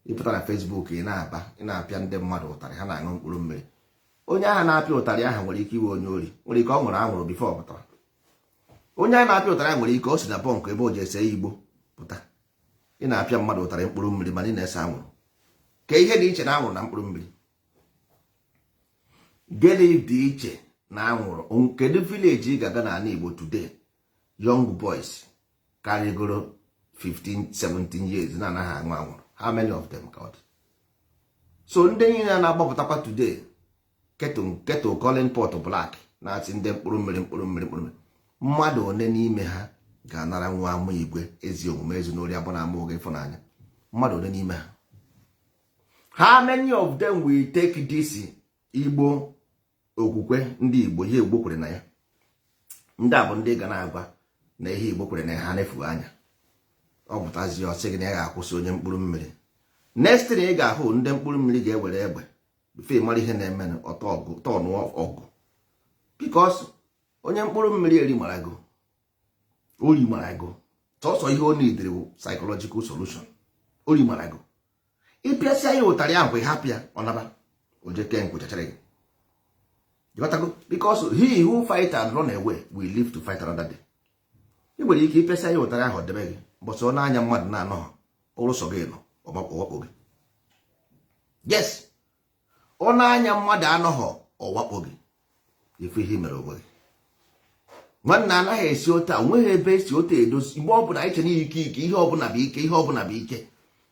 Ịpụta na Facebook, ị na-aba, ị na-apịa ndị mmadụ ụtarị, ha na-aṅụ mkpụrụ mmiri. Onye ahụ na-apịa ụtarị ahụ nwere ike iwe onye ori, nwere ike ọ ṅụrụ anwụrụ before ọ pụtara. Onye ahụ na-apịa ụtarị ahụ nwere ike o si na bunk ebe o ji ese igbo pụta. Ị na-apịa mmadụ ụtarị mkpụrụ mmiri, mana ị na-ese anwụrụ. Ka ihe dị iche na anwụrụ na mkpụrụ mmiri? Gịnị dị iche na anwụrụ? Kedu village ị ga-aga n'ala Igbo today, young boys karịgoro 15 17 years na-anaghị aṅụ anwụrụ? How many of them ka ọ dị? So ndị niile na-agbapụtakwa today, kettle kettle calling pot black, na-achị ndị mkpụrụ mmiri, mkpụrụ mmiri, mkpụrụ mmiri, mmadụ one n'ime ha ga-anara nwa ama igwe ezi omume ezinụlọ ya bụ na ama oge ịfụnanya? Mmadụ one n'ime ha? How many of them will take this Igbo okwukwe, ndị Igbo, ihe Igbo kwere na ya? Ndị a bụ ndị ga na-agwa na ihe Igbo kwere na ya, ha na-efu anya. Ọ pụtazi, ọsị gị na ya ga-akwụsị onye mkpụrụ mmiri. Next thing ị ga-ahụ, ndị mkpụrụ mmiri ga-ewere egbe before mara ihe na-eme, ọtọ ọgụ tọnụ ọgụ, because onye mkpụrụ mmiri eri mara go, ori mara go. Sọsọ ihe ọ nidiri bụ psychological solution. Ori mara go, ịpịasịa ya ụtarị ahụ, ịhapụ ya, ọ naba ojeke nkwụchachara gị. Ịghọtago? Because he who fight and run away will live to fight another day. Ị nwere ike ịpịasịa ya ụtarị ahụ, debe gị mbọsị ọ na-anya mmadụ na-anọghọ ụrụsọ gị nọ, ọwakpo gị. Yes, ọ na-anya mmadụ anọghọ, ọwakpo gị. Ifu ihe mere onwe gị, nwanne, anaghị esi otu a. Onweghị ebe esi otu edozi. Mgbe ọbụla anyị chere ike ike, ihe ọbụla bụ ike, ihe ọbụla bụ ike.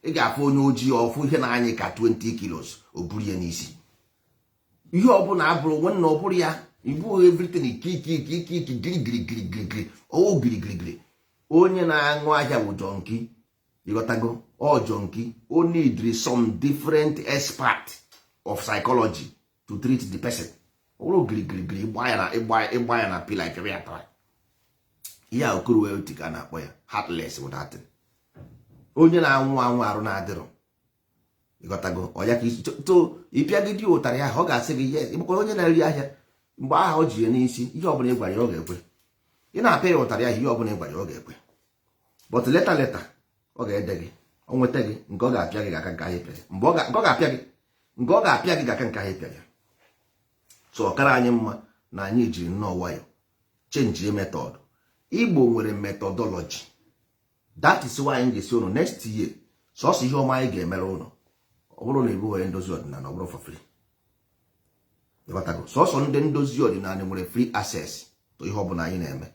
Ị ga-afụ onye ojii ọfụ ihe na-anyị ka 20 kilos, o buru ya n'isi. Ihe ọbụla abụrụ, nwanne, ọ bụrụ ya ibu everything ike ike ike ike ike, giri giri giri giri giri, ọwụ giri giri giri. Onye na-aṅụ ahịa bụ junkie. Ịghọtago? Ọ junkie, o need some different expert of psychology to treat the person. Ọ bụrụ giri giri giri, ịgba ya na pila ifebe ya tara ihe a, cruelty ka a na-akpọ ya, heartless with that thing. Onye na-anwụ anwụ arụ na-adịrọ. Ịghọtago? Ọ ya ka isi to ịpịagide ụtarị ahụ, ọ ga-asị gị yes. Ịbụkwara onye na-eri ahịa mgbe aha o ji ya n'isi, ihe ọbụla ị gwara ya, ọ ga-ekwe. Ị na-apịa ya ụtarị ahụ, ihe ọbụla ị gwara ya, ọ ga-ekwe. But later later, ọ ga-ede gị, ọ nweta gị nke ọ ga-apịa gị ga-aka nke ahụ ịpịa ya. Mgbe nke ọ ga-apịa gị, nke ọ ga-apịa gị ga-aka nke ahụ ịpịa ya. So ọkara anyị mma na anyị jiri nnọọ nwayọ change method. Igbo nwere methodology. That is why anyị ga-esi ụnụ next year, sọsọ ihe ọma anyị ga-emere ụnụ. Ọ bụrụ na ịbụghị onye ndozi ọdịnala, ọ bụrụ for free. Ịghọtago? Sọsọ ndị ndozi ọdịnala nwere free access to ihe ọbụla anyị na-eme.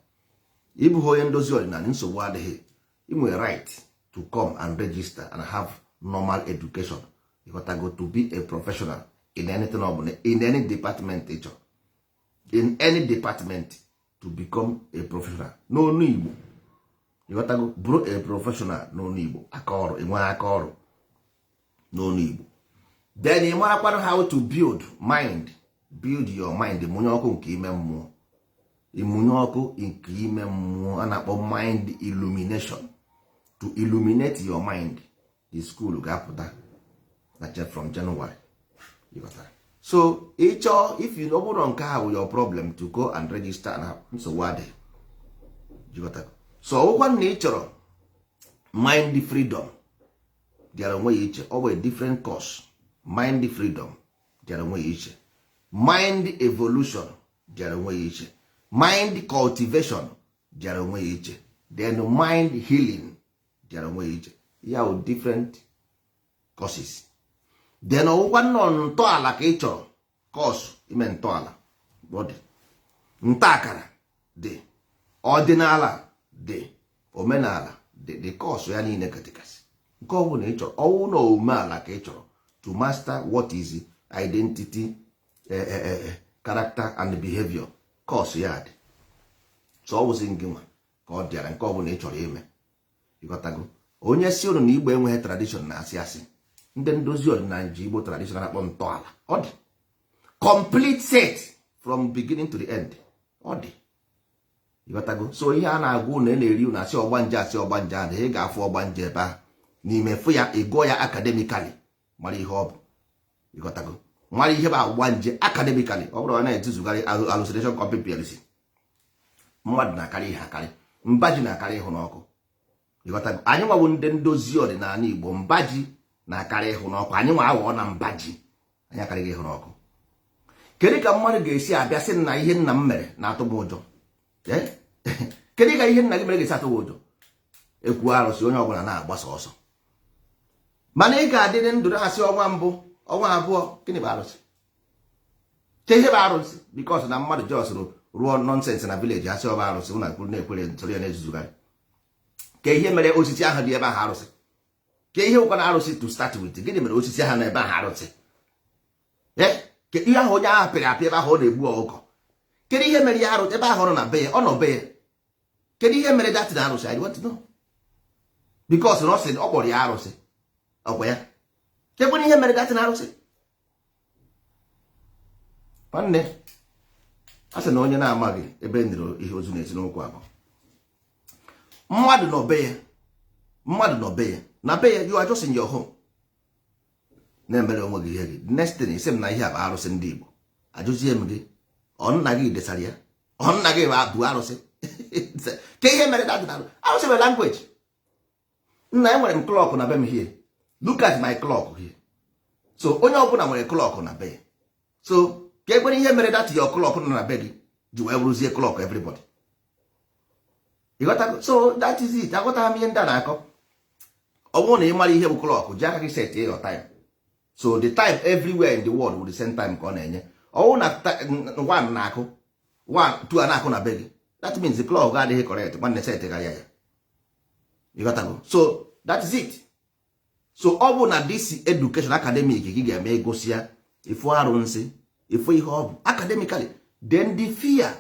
Ịbụghị onye ndozi ọdịnala, nsogbu adịghị. Ị nwere right to come and register and have normal education. Ịghọtago? To be a professional in anything ọbụla, in any department ị chọrọ, in any department, to become a professional n'onu Igbo. Ịghọtago? Bụrụ a professional n'onu Igbo, aka ọrụ, enweghị aka ọrụ n'onu Igbo, then ị marakwanụ how to build mind, build your mind, mụnye ọkụ nke ime mmụọ, ịmụnye ọkụ nke ime mmụọ a na-akpọ mind illumination, to illuminate your mind. The school ga-apụta na from January. Ịghọtara? So ịchọọ, if you, ọ bụrụ nke a bụ your problem, to go and register, na nsogbu adịghị. Ịghọtago? So ọgwụkwa na ị chọrọ mind freedom, dịara onwe ya iche. Ọ bụ a different course. Mind freedom dịara onwe ya iche, mind evolution dịara onwe ya iche, mind cultivation dịara onwe ya iche, then mind healing dịara onwe ya iche. Ya bụ different courses. Then ọgwụkwa nnọọ ntọala ka ị chọrọ, course ime ntọala ọ dị, nta akara dị, ọdịnala dị, omenala dị, dị course ya niile katikasị. Nke ọ bụla ị chọrọ, ọwụ na omenala ka ị chọrọ to master what is identity, character and behavior, course ya dị. So ọ wụzi gị nwa ka ọ dịara, nke ọ bụla ị chọrọ ime. Ịghọtago? Onye si unu na Igbo enweghị tradition na-asị asị. Ndị ndozi ọdịnala ji Igbo tradition na-akpọ ntọala. Ọ dị complete set from beginning to the end. Ọ dị. Ịghọtago? So ihe a na-agwa unu na-eri unu asị ọgbanje, asị ọgbanje ahụ, ị ga-afụ ọgbanje ebe ahụ n'ime, fụ ya, ịgụọ ya academically, mara ihe ọ bụ. Ịghọtago? Mara ihe bụ ọgbanje academically. Ọ bụrụ na na-etuzugharị hallucination company PLC, mmadụ na-akarị ihe akarị, mba ji na-akarị ịhụ n'ọkụ. Ịghọtago? Anyị nwawo ndị ndozi ọdịnala Igbo, mba ji na-akarị ịhụ n'ọkụ. Anyị nwa aghọọ na mba ji, anyị akarịghị ịhụ n'ọkụ. Kedu ka mmadụ ga-esi abịa sị na ihe nna m mere na-atụ m ụjọ? Kedu ka ihe nna gị mere ga-esi atụ gị ụjọ? Ekwu arụsị, onye ọbụla na-agbasa ọsọ, mana ị ga-adịrị ndụ na-asị ọnwa mbụ, ọnwa abụọ, gịnị bụ arụsị? Che ihe bụ arụsị, because na mmadụ just rụọ nonsense na village, asị ọba arụsị, ụna kwuru na-ekwere nsoro ya na-ezuzugharị. Ka ihe mere osisi ahụ dị ebe ahụ arụsị? Ka ihe nwekwa na arụsị to start with? Gịnị mere osisi ahụ na ebe ahụ arụsị? Ihe ahụ onye ahụ pịrị apị ebe ahụ ọ na-egbu ọkụkọ, kedu ihe mere ya arụsị ebe ahụ ọ nọ na be ya, ọ nọ be ya? Kedu ihe mere that na arụsị? I want to know, because na ọ sị ọ kpọrọ ya arụsị, ọkwa ya kekwere ihe mere that na arụsị? Nwanne, a sị na onye na-amaghị ebe e nere ihe ozu na-esi n'ụkwụ abụọ. Mmadụ nọ be ya, mmadụ nọ be ya, na be ya, you are just in your home. Na-emere onwe gị ihe gị. Next thing, isi m na ihe a bụ arụsị ndị Igbo. Ajụzie m gị, ọ nna gị desara ya? Ọ nna gị bụ arụsị ka ihe mere dat na arụsị bụ language? Nna, enwere m clock na be m here. Look at my clock here. So onye ọbụla nwere clock na be ya. So ka ekwere ihe mere that your clock nọ na be gị ji wee bụrụzie clock everybody? Ịghọtago? So that is it. Aghọtaghị m ihe ndị a na-akọ. Ọ bụrụ na ị mara ihe bụ clock, ji aka gị set your time. So the time everywhere in the world with the same time ka ọ na-enye. Ọ bụrụ na one na-akụ one, two a na-akụ na be gị, that means the clock adịghị correct. Nwanne, set ya ya. Ịghọtago? So that is it. So ọ bụ na this education academic gị ga-eme egosi ya ifu arụnsị, ifu ihe ọ bụ academically. Then the fear,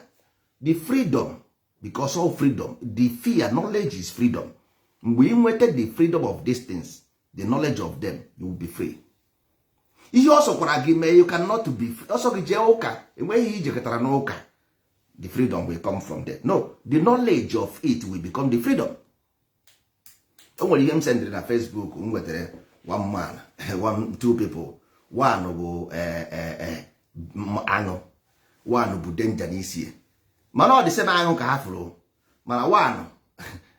the freedom, because of freedom, the fear, knowledge is freedom. Mgbe ị nweta the freedom of these things, the knowledge of them, you will be free. Ihe ọ sọkwara gị mee, you cannot be free. Ọsọ gị jee ụka, enweghị ihe ijekọtara n'ụka. The freedom will come from there? No, the knowledge of it will become the freedom. O nwere ihe m sendịrị na Facebook. M nwetara one man, one, two people. One bụ aṅụ, one bụ danger n'isi. Mana ọ dị sị na aṅụ ka ha fụrụ, mana one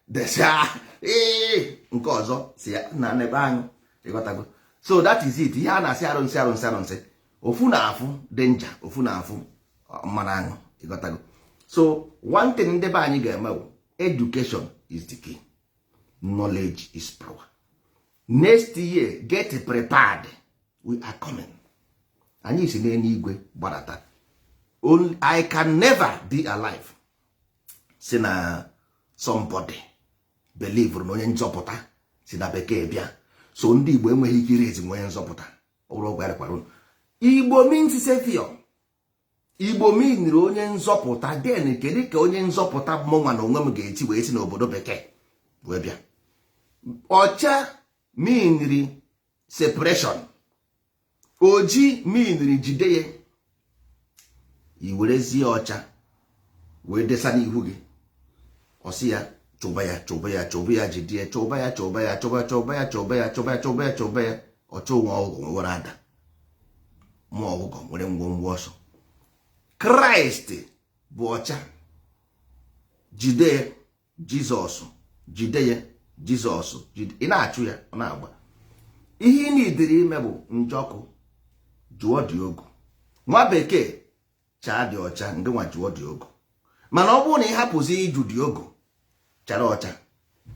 desa ee, nke ọzọ si ya na n'ebe aṅụ. Ịghọtago? So that is it. Ihe a na-asị arụnsị, arụnsị, arụnsị, ofu na-afụ danger, ofu na-afụ mmanụ aṅụ. Ịghọtago? So one thing ndị be anyị ga-eme bụ education is the key. Knowledge is power. Next year, get prepared, we are coming. Anyị si n'eluigwe gbadata. Only I can never be alive si na somebody believe na onye nzọpụta si na bekee bịa. So ndị Igbo enweghị ike ire ezi onye nzọpụta. Ọ bụrụ ọgwụ ya rekwara unu. Igbo means savior. Igbo meaniri onye nzọpụta. Then kedu ka onye nzọpụta mụnwa na onwe m ga-eti wee si n'obodo bekee wee bịa? Ọcha meaniri separation, oji meaniri jide ya. I werezie ọcha wee desa n'ihu gị, ọ sị ya chụba ya, chụba ya, chụba ya, jide ya, chụba ya, chụba ya, chụba, chụba ya, chụba ya, chụba ya, chụba ya, chụba ya. Ọchụ nwa ọgụgụ nwere ada, nwa ọkụkọ nwere ngwongwo ọsọ. Kraịst bụ ọcha, jide ya. Jizọs, jide ya. Jizọs jide. Ị na-achụ ya, ọ na-agba. Ihe ị na-edere ime bụ njọkụ jụọ dị ogu. Nwa bekee chaa dị ọcha, ndị nwa jụọ dị ogu. Mana ọ bụrụ na ị hapụzi ịjụ dị ogu, chara ọcha,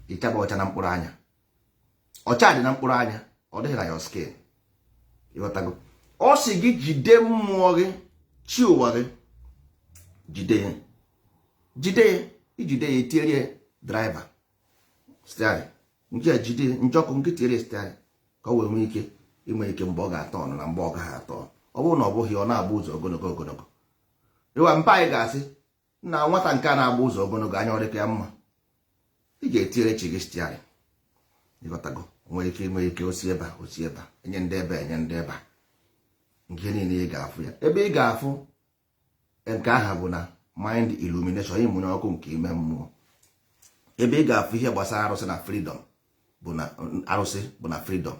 ịchaba ọcha na mkpụrụ anya. Ọcha dị na mkpụrụ anya, ọ dịghị na your skin. Ịghọtago? Ọ sị gị jide mmụọ gị, chi ụwa gị, jide ya, jide ya. Ijide ya, etinyere ya driver steering nke a. Jide njọkụ nke tinyere steering ka ọ wee nwee ike inwe ike mgbe ọ ga-atọ ọnụ na mgbe ọ gaghị atọ. Ọ bụrụ na ọ bụghị, ọ na-agba ụzọ ogologo ogologo. Ịwa mpa anyị ga-asị na nwata nke a na-agba ụzọ ogologo anya, ọ dịka ya mma. Ị ga-etinyere chi gị steering. Ịghọtago? Nwere ike inwe ike osi ebe a, osi ebe a, enye ndị ebe a, enye ndị ebe a. Nke niile ị ga-afụ ya, ebe ị ga-afụ nke aha bụ na mind illumination, ịmụnye ọkụ nke ime mmụọ. Ebe ị ga-afụ ihe gbasara arụsị na freedom bụ na arụsị bụ na freedom.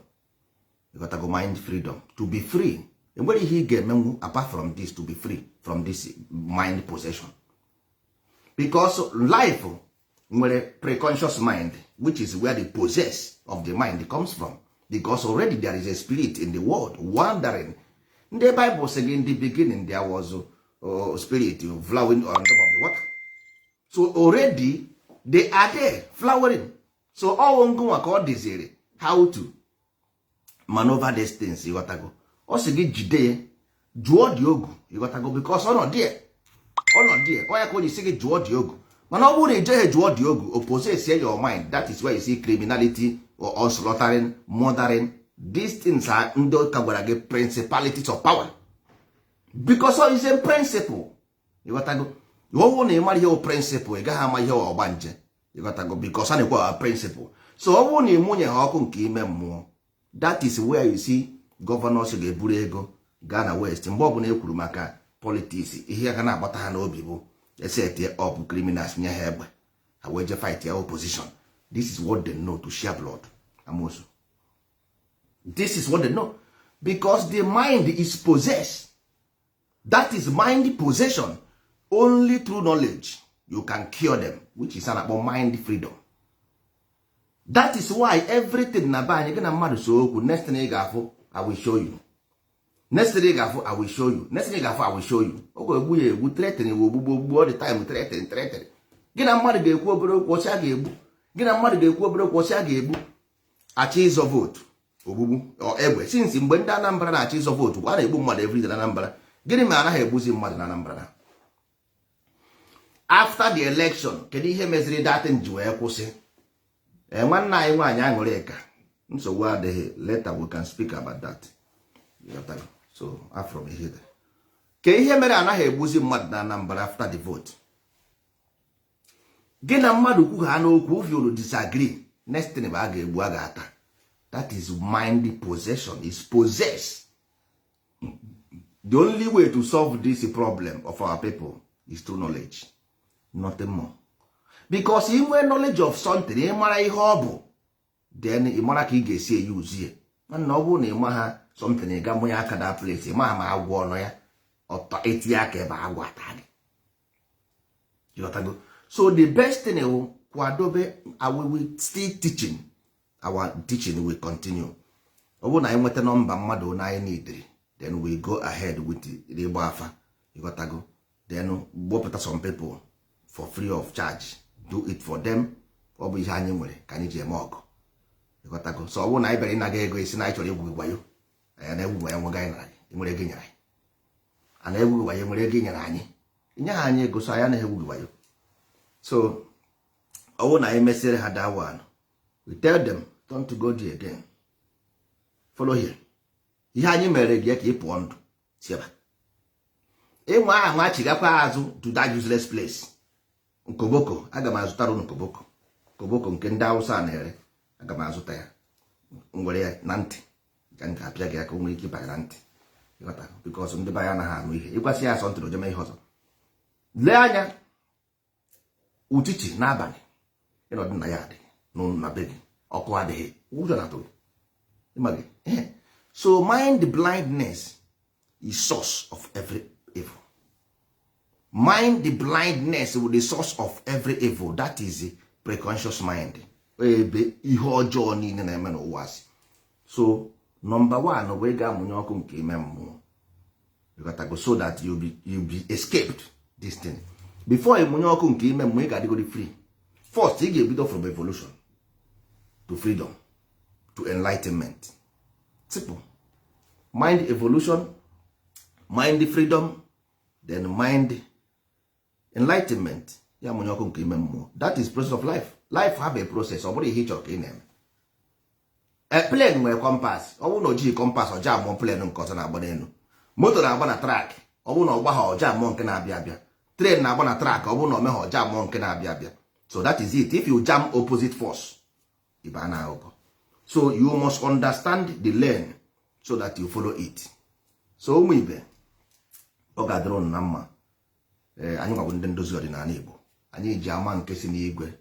Ịghọtago? Mind freedom, to be free. Enwere ihe ị ga-emenwu apart from this, to be free from this mind possession, because life nwere preconscious mind, which is where the possess of the mind comes from, because already there is a spirit in the world wandering. Ndị Bible sị gị, in the beginning there was spirit flowing on top of the water. So already they are there flowering. So ọwụ ngụnwa ka ọ dịziri how to maneuver these things. Ịghọtago? Ọ sị gị jide ya, jụọ dị ogu. Ịghọtago? Because ọnọdụ ya, ọnọdụ ya, ọ ya ka o ji sị gị jụọ dị ogu. Mana ọ bụrụ na ijeghị jụọ dị ogu, o possess your mind. That is why you see criminality or slaughtering, murdering. These things are ndị ụka gwara gị principalities of power, because all is a principle. Ịghọtago? Ọ bụrụ na ị mara ihe bụ principle, ị gaghị ama ihe ọgbanje. Ịghọtago? Because a na-ekwe principle. So ọ bụrụ na ị mụnye ha ọkụ nke ime mmụọ, that is where you see governors ga-eburu ego gaa na west. Mgbe ọbụla e kwuru maka politics, ihe ga na-agbata ha n'obi bụ eset up criminals, nye ha egbe, ha wee je fight ya opposition. This is what they know, to share blood, amosu. This is what they know. Because the mind is possessed. That is mind possession. Only through knowledge you can cure them, which is an akpọ mind freedom. That is why everything na be anyị, gị na mmadụ so okwu, next thing ị ga-afụ, "I will show you." Next thing ị ga-afụ, "I will show you." Next thing ị ga-afụ, "I will show you." Ọ ga-egbu ya egbu. Threatening wụ ogbugbu, ogbugbu all the time. Threatening, threatening. Gị na mmadụ ga-ekwu obere okwu, ọsị a ga-egbu. Gị na mmadụ ga-ekwu obere okwu, ọsị a ga-egbu. Achọ ịzọ vote, ogbugbu, egbe. Since mgbe ndị Anambra na-achọ ịzọ vote, a na-egbu mmadụ everyday na Anambra. Gịnị ma anaghị egbuzi mmadụ na Anambra na after the election? Kedu ihe meziri datin ji wee kwụsị? Ee, nwanne anyị nwaanyị Aṅụrịka, nsogbu adịghị. Later we can speak about that. So afro m ihe ka ihe mere anaghị egbuzi mmadụ na Anambra after the vote. Gị na mmadụ kwu ha n'okwu, if you disagree, next thing bụ a ga-egbu, a ga-ata. That is mind possession, is possess. The only way to solve this problem of our people is through knowledge, nothing more. Because ị nwee knowledge of something, ị mara ihe ọ bụ, then ị mara ka ị ga-esi eyuzu ya. Mana ọ bụrụ na ị ma ha something, ị ga mụnye aka that place, ị ma ma agwọ ọnọ ya ọtọ, etinye aka ebe agwọ ata gị. Ịghọtago? So the best thing wụ kwadobe. We will still teaching, our teaching will continue. Ọ bụrụ na anyị nweta nọmba mmadụ onye anyị nidiri, then we go ahead with ịgba afa. Ịghọtago? Then wepụta some people for free of charge, do it for them. Ọ bụ ihe anyị nwere ka anyị ji eme ọgụ. Ịghọtago? So ọ bụrụ na anyị bịara ịnaga ego, isi na anyị chọrọ igwu gị wayo, anyị na-egwu wayo. Nwe anyị nara gị, nwere ego nyere anyị? A na-egwu gị wayo? Nwere ego nyere anyị? Inye ha anyị ego, so anyị anaghị egwu gị wayo. So ọ bụrụ na anyị mesịrị ha that one, we tell them, "Don't go there again, follow here." Ihe anyị mere gị ka ị pụọ ndụ si ebe ịnwa ahụ achigakwa azụ to that useless place. Nkoboko, aga m azụtara unu koboko, koboko nke ndị Hausa na-ere. Aga m azụta ya, m were ya na ntị ka m ga-apịa gị aka, o nwere ike ịbanye na ntị. Ịghọta? Because ndị be anyị anaghị anụ ihe. Ịgwasị ya asọ ntị, ojeme ihe ọzọ. Lee anya, uchichi n'abalị, ịnọdụ na ya adị na be gị, ọkụ adịghị, ụjọ na-atụ gị. Ịma gị? So mind blindness is source of every evil. Mind blindness with the source of every evil. That is the preconscious mind, ebe ihe ọjọọ niile na-eme n'ụwa si. So number one bụ ị ga-amụnye ọkụ nke ime mmụọ. You got to go so that you be escaped this thing. Before ị mụnye ọkụ nke ime mmụọ, ị ga-adịgodi free first. Ị ga-ebido from evolution to freedom to enlightenment. Simple. Mind evolution, mind freedom, then mind enlightenment. Ya mụnye ọkụ nke ime mmụọ. That is process of life. Life have a process. Ọ bụrụ ihe ị chọrọ ka ị na-eme. Plane nwere compass. Ọ bụrụ na o jighị compass, ọ jaa mụọ plane nke ọzọ na-agba n'elu. Moto na-agba na track. Ọ bụrụ na ọ gbagha, ọja mụọ nke na-abịa abịa. Train na-agba na track. Ọ bụrụ na o megha, ọja mụọ nke na-abịa abịa. So that is it. If you jam opposite force, ịba na akụkọ. So you must understand the lane so that you follow it. So ụmụ ibe, ọ ga-adịrị unu na mma. Ee, anyị gwabụ ndị ndozi ọdịnala Igbo. Anyị ji ama nke si n'igwe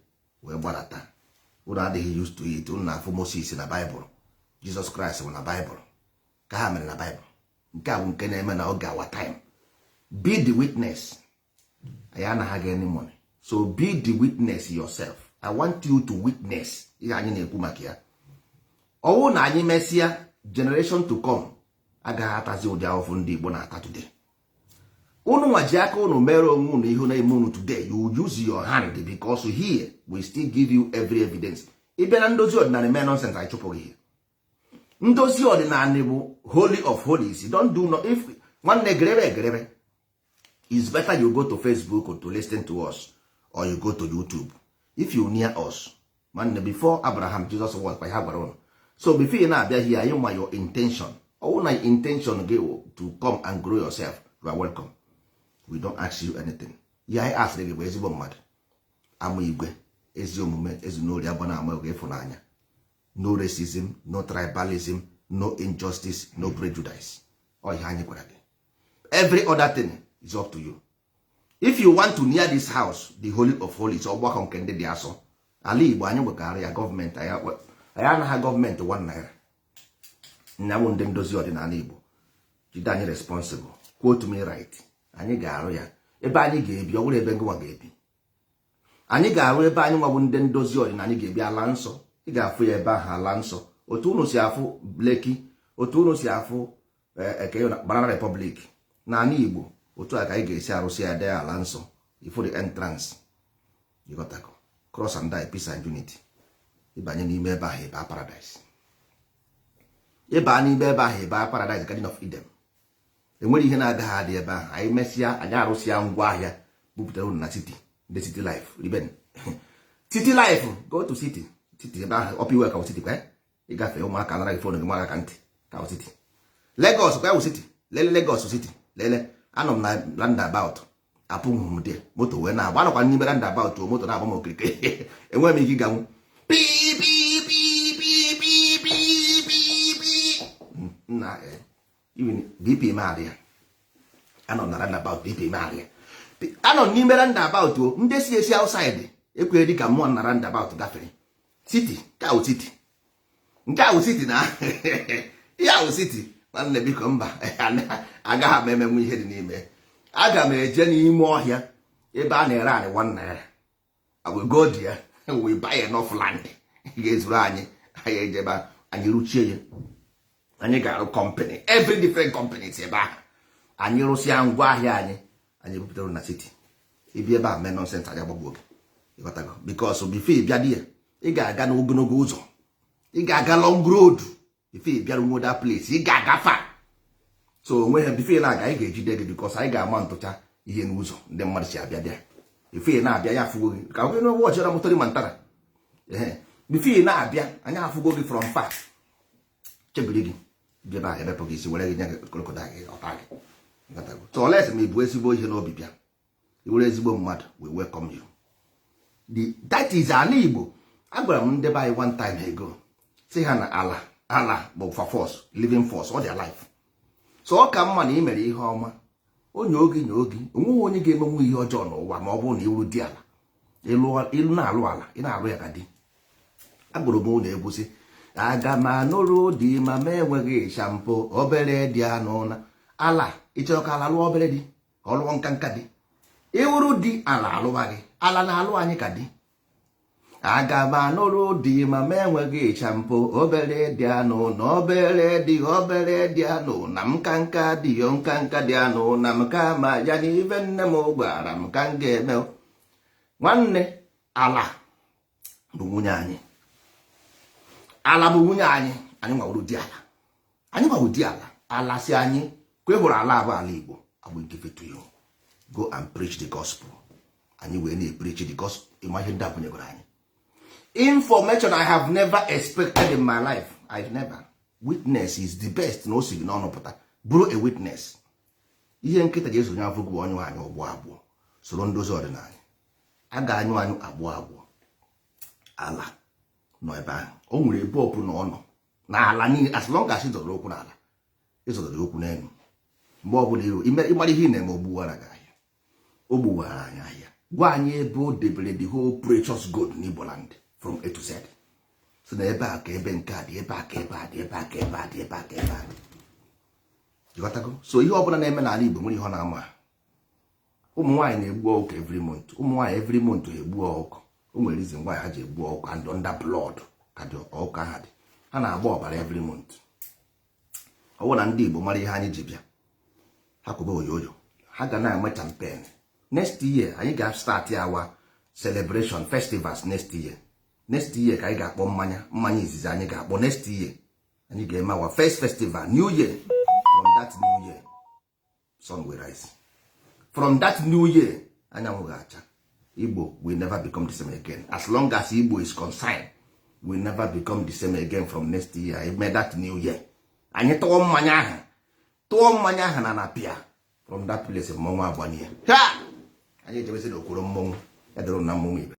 wee gbadata. Unu adịghị used to it. Unu na-afụ Moses na Baịbụl, Jizọs Kraịst bụ na Baịbụl, ka ha mere na Baịbụl. Nke a bụ nke na-eme na oge our time. Be the witness. Anyị anaghị any money, so be the witness yourself. I want you to witness ihe anyị na-ekwu maka ya. Ọwụ na anyị mesịa, generation to come agaghị atazi ụdị ahụhụ ndị Igbo na-ata today. Unu nwa ji aka unu mere onwe unu ihe na-eme unu today. You use your hand, because here we still give you every evidence. Ị bịa na ndozi ọdịnala mee nonsense, anyị chụpụghị ihe. Ndozi ọdịnala bụ holy of holies. Don't do no if nwanne gerebe egerebe. It's better you go to Facebook to listen to us or you go to YouTube if you near us. Nwanne, before Abraham, Jesus was kwa ha gwara unu. So before ị na-abịa here, anyị ma your intention. Ọwụ na intention gị to come and grow yourself, you are welcome. We don't ask you anything. Ihe anyị asịrị gị bụ ezigbo mmadụ, ama igwe, ezi omume, ezinori, agba na ama oge, ịfụnanya, no racism, no tribalism, no injustice, no prejudice. Ọ ihe anyị gwara gị. Every other thing is up to you. If you want to near this house, the holy of holies, ọgbakọ nke ndị dị asọ, ala Igbo anyị nwekarị ya gọọmenti. Anyị anaghị gọọmenti 1 naira. Nyawụ ndị ndozi ọdịnala Igbo jide anyị responsible. Quote me right, anyị ga-arụ ya ebe anyị ga-ebi. Ọ bụrụ ebe ngịnwa ga-ebi, anyị ga-arụ ebe anyị nwabụ ndị ndozi ọdịnala ga-ebi. Ala nsọ, ị ga-afụ ya ebe ahụ, ala nsọ. Otu unu si afụ Lekki, otu unu si afụ eke Banana Republic n'ala Igbo, otu a ka anyị ga-esi arụsị ya, dee ala nsọ. Ifụ the entrance, ịghọtago? Cross and die, peace and unity. Ịbanye n'ime ebe ahụ, ịba paradise. Ịba n'ime ebe ahụ, ịba paradise, Garden of Eden. Enwere ihe na-agaghị adị ebe ahụ. Anyị mesịa, anyị arụsịa ngwa ahịa, bupụtara unu na city. Ndị city life, riben city life, go to city. City ebe ahụ, Upper Iweka city kwa ịgafe, ụmụaka nara gị phone gị mara aka ntị ka city. Lagos kwa city. Lele Lagos city, lele. Anọ m na roundabout, apụghị m dị moto wee na-agba. Anọkwa n'ime roundabout, moto na-agba m okirikiri, enweghị m ike ịganwu pi pi pi pi pi pi pi pi nna. Even BP m arịa. Anọ na roundabout, BP m arịa. Anọ n'ime roundabout o, ndị si esi outside ekweghị dị ka mmụọ na roundabout gafere. City ka ahụ, city nke ahụ, city na ihe ahụ city. Nwanne, biko, mba, agaghị m emenwu ihe dị n'ime. Aga m eje n'ime ọhịa ebe a na-ere anị ₦1. I will go there, we buy enough land ga-ezuru anyị. Anyị ejebe, anyị rụchie ya. Anyị ga-arụ company, every different companies ebe ahụ. Anyị rụsịa ngwa ahịa anyị, anyị ebupụtara na city. Ibi ebe a mee nonsense, anyị agbagbuo gị, ịghọtago? Because before ị bịa di ya, ị ga-aga n'ogologo ụzọ, ị ga-aga long road before ị bịara nwo that place. Ị ga-aga far, so onwe ha before ị na-aga, anyị ga-ejide gị, because anyị ga-ama ntụcha ihe n'ụzọ ndị mmadụ si abịa bịa. Before ị na-abịa, ya afụgo gị ka onye wọchịra motori mantara. Ehe, before ị na-abịa, anyị afụgo gị from far, chebiri gị bịa ebe ahụ, ebepụ gị isi, were gị nye gị crocodile gị ọta gị. So unless ma ị bụ ezigbo ihe n'obi bịa, i were ezigbo mmadụ, we welcome you. That is ala Igbo. Agwara m ndị be anyị one time ago, si ha na ala, ala bụ for force, living force, ọ dị alive. So ọ ka mma na ị mere ihe ọma, onye oge nye oge. Onweghị onye ga-emenwu ihe ọjọọ n'ụwa ma ọ bụrụ na iwuru di ala ịlụ na-alụ ala, ị na-alụ ya ka di. Agụrụ m ụlọ egwu sị, aga m anụrụ di ma m enweghị shampoo, obere dị anụ na ala. Ị chọrọ ka ala lụọ obere di, ka ọ lụọ nka nka di? Ịwụrụ di, ala alụwa gị. Ala na-alụ anyị ka di. Aga m anụrụ di ma m enweghị shampoo, obere dị anụ na obere dị, obere dị anụ na m ka nka dị yo, nka nka dị anụ na m ka ma ya na ibe nne m gwara m ka m ga-eme. Nwanne, ala bụ nwunye anyị. Ala bụ nwunye anyị. Anyị nwawuru di ala, anyị nwawuru di ala. Ala si anyị ka ị hụrụ ala bụ ala Igbo. I will give it to you, go and preach the gospel. Anyị wee na-epreach the gospel. Ịma ihe ndị a bunyegoro anyị information I have never expected in my life. I've never witness is the best. Na o si gị n'ọnụ pụta, bụrụ a witness. Ihe nkịta ji esonye afọ gị ọnyụ anyị ọgbọ abụọ, soro ndozi ọdịnala a ga-anyụ anyụ abụọ abụọ. Ala nọ ebe ahụ, o nwere ebe ọpụ na ọ nọ n'ala niile. As long as ịzọrọ okwu n'ala, ịzọrọ okwu n'elu. Mgbe ọbụla iru ịmara ihe ị na-eme, ogbuwara gị ahịa, o gbuwara anyị ahịa. Gwa anyị ebe o debere the whole precious gold n'Igbo land from A to Z. So na ebe a ka ebe nke a dị, ebe a ka ebe a dị, ebe a ka ebe a dị, ebe a ka ebe a dị. Ịghọtago? So ihe ọbụla na-eme n'ala Igbo nwere ihe ọ na-ama. Ụmụ nwaanyị na-egbu ọkụkọ every month. Ụmụ nwaanyị every month egbu ọkụkọ. O nwere reason why ha ji egbu ọkụkọ, and under blood ka dị ọkụkọ ha dị. Ha na-agba ọbara every month. Ọ bụrụ na ndị Igbo mara ihe anyị ji bịa, ha kwube oyoyo, ha ga na-eme campaign. Next year anyị ga-start our celebration festivals. Next year, next year ka anyị ga-akpọ mmanya, mmanya izizi anyị ga-akpọ. Next year anyị ga-eme our first festival, new year. From that new year, sun will rise. From that new year, anyanwụ ga-acha. Igbo will never become the same again. As long as Igbo is concerned, will never become the same again. From next year, eme that new year, anyị tụọ mmanya ahụ, tụọ mmanya ahụ na pịa from that place, mmọnwụ agbanye ha. Anyị ejebezi n'okworo mmọnwụ ya dịrị na mmọnwụ ibe.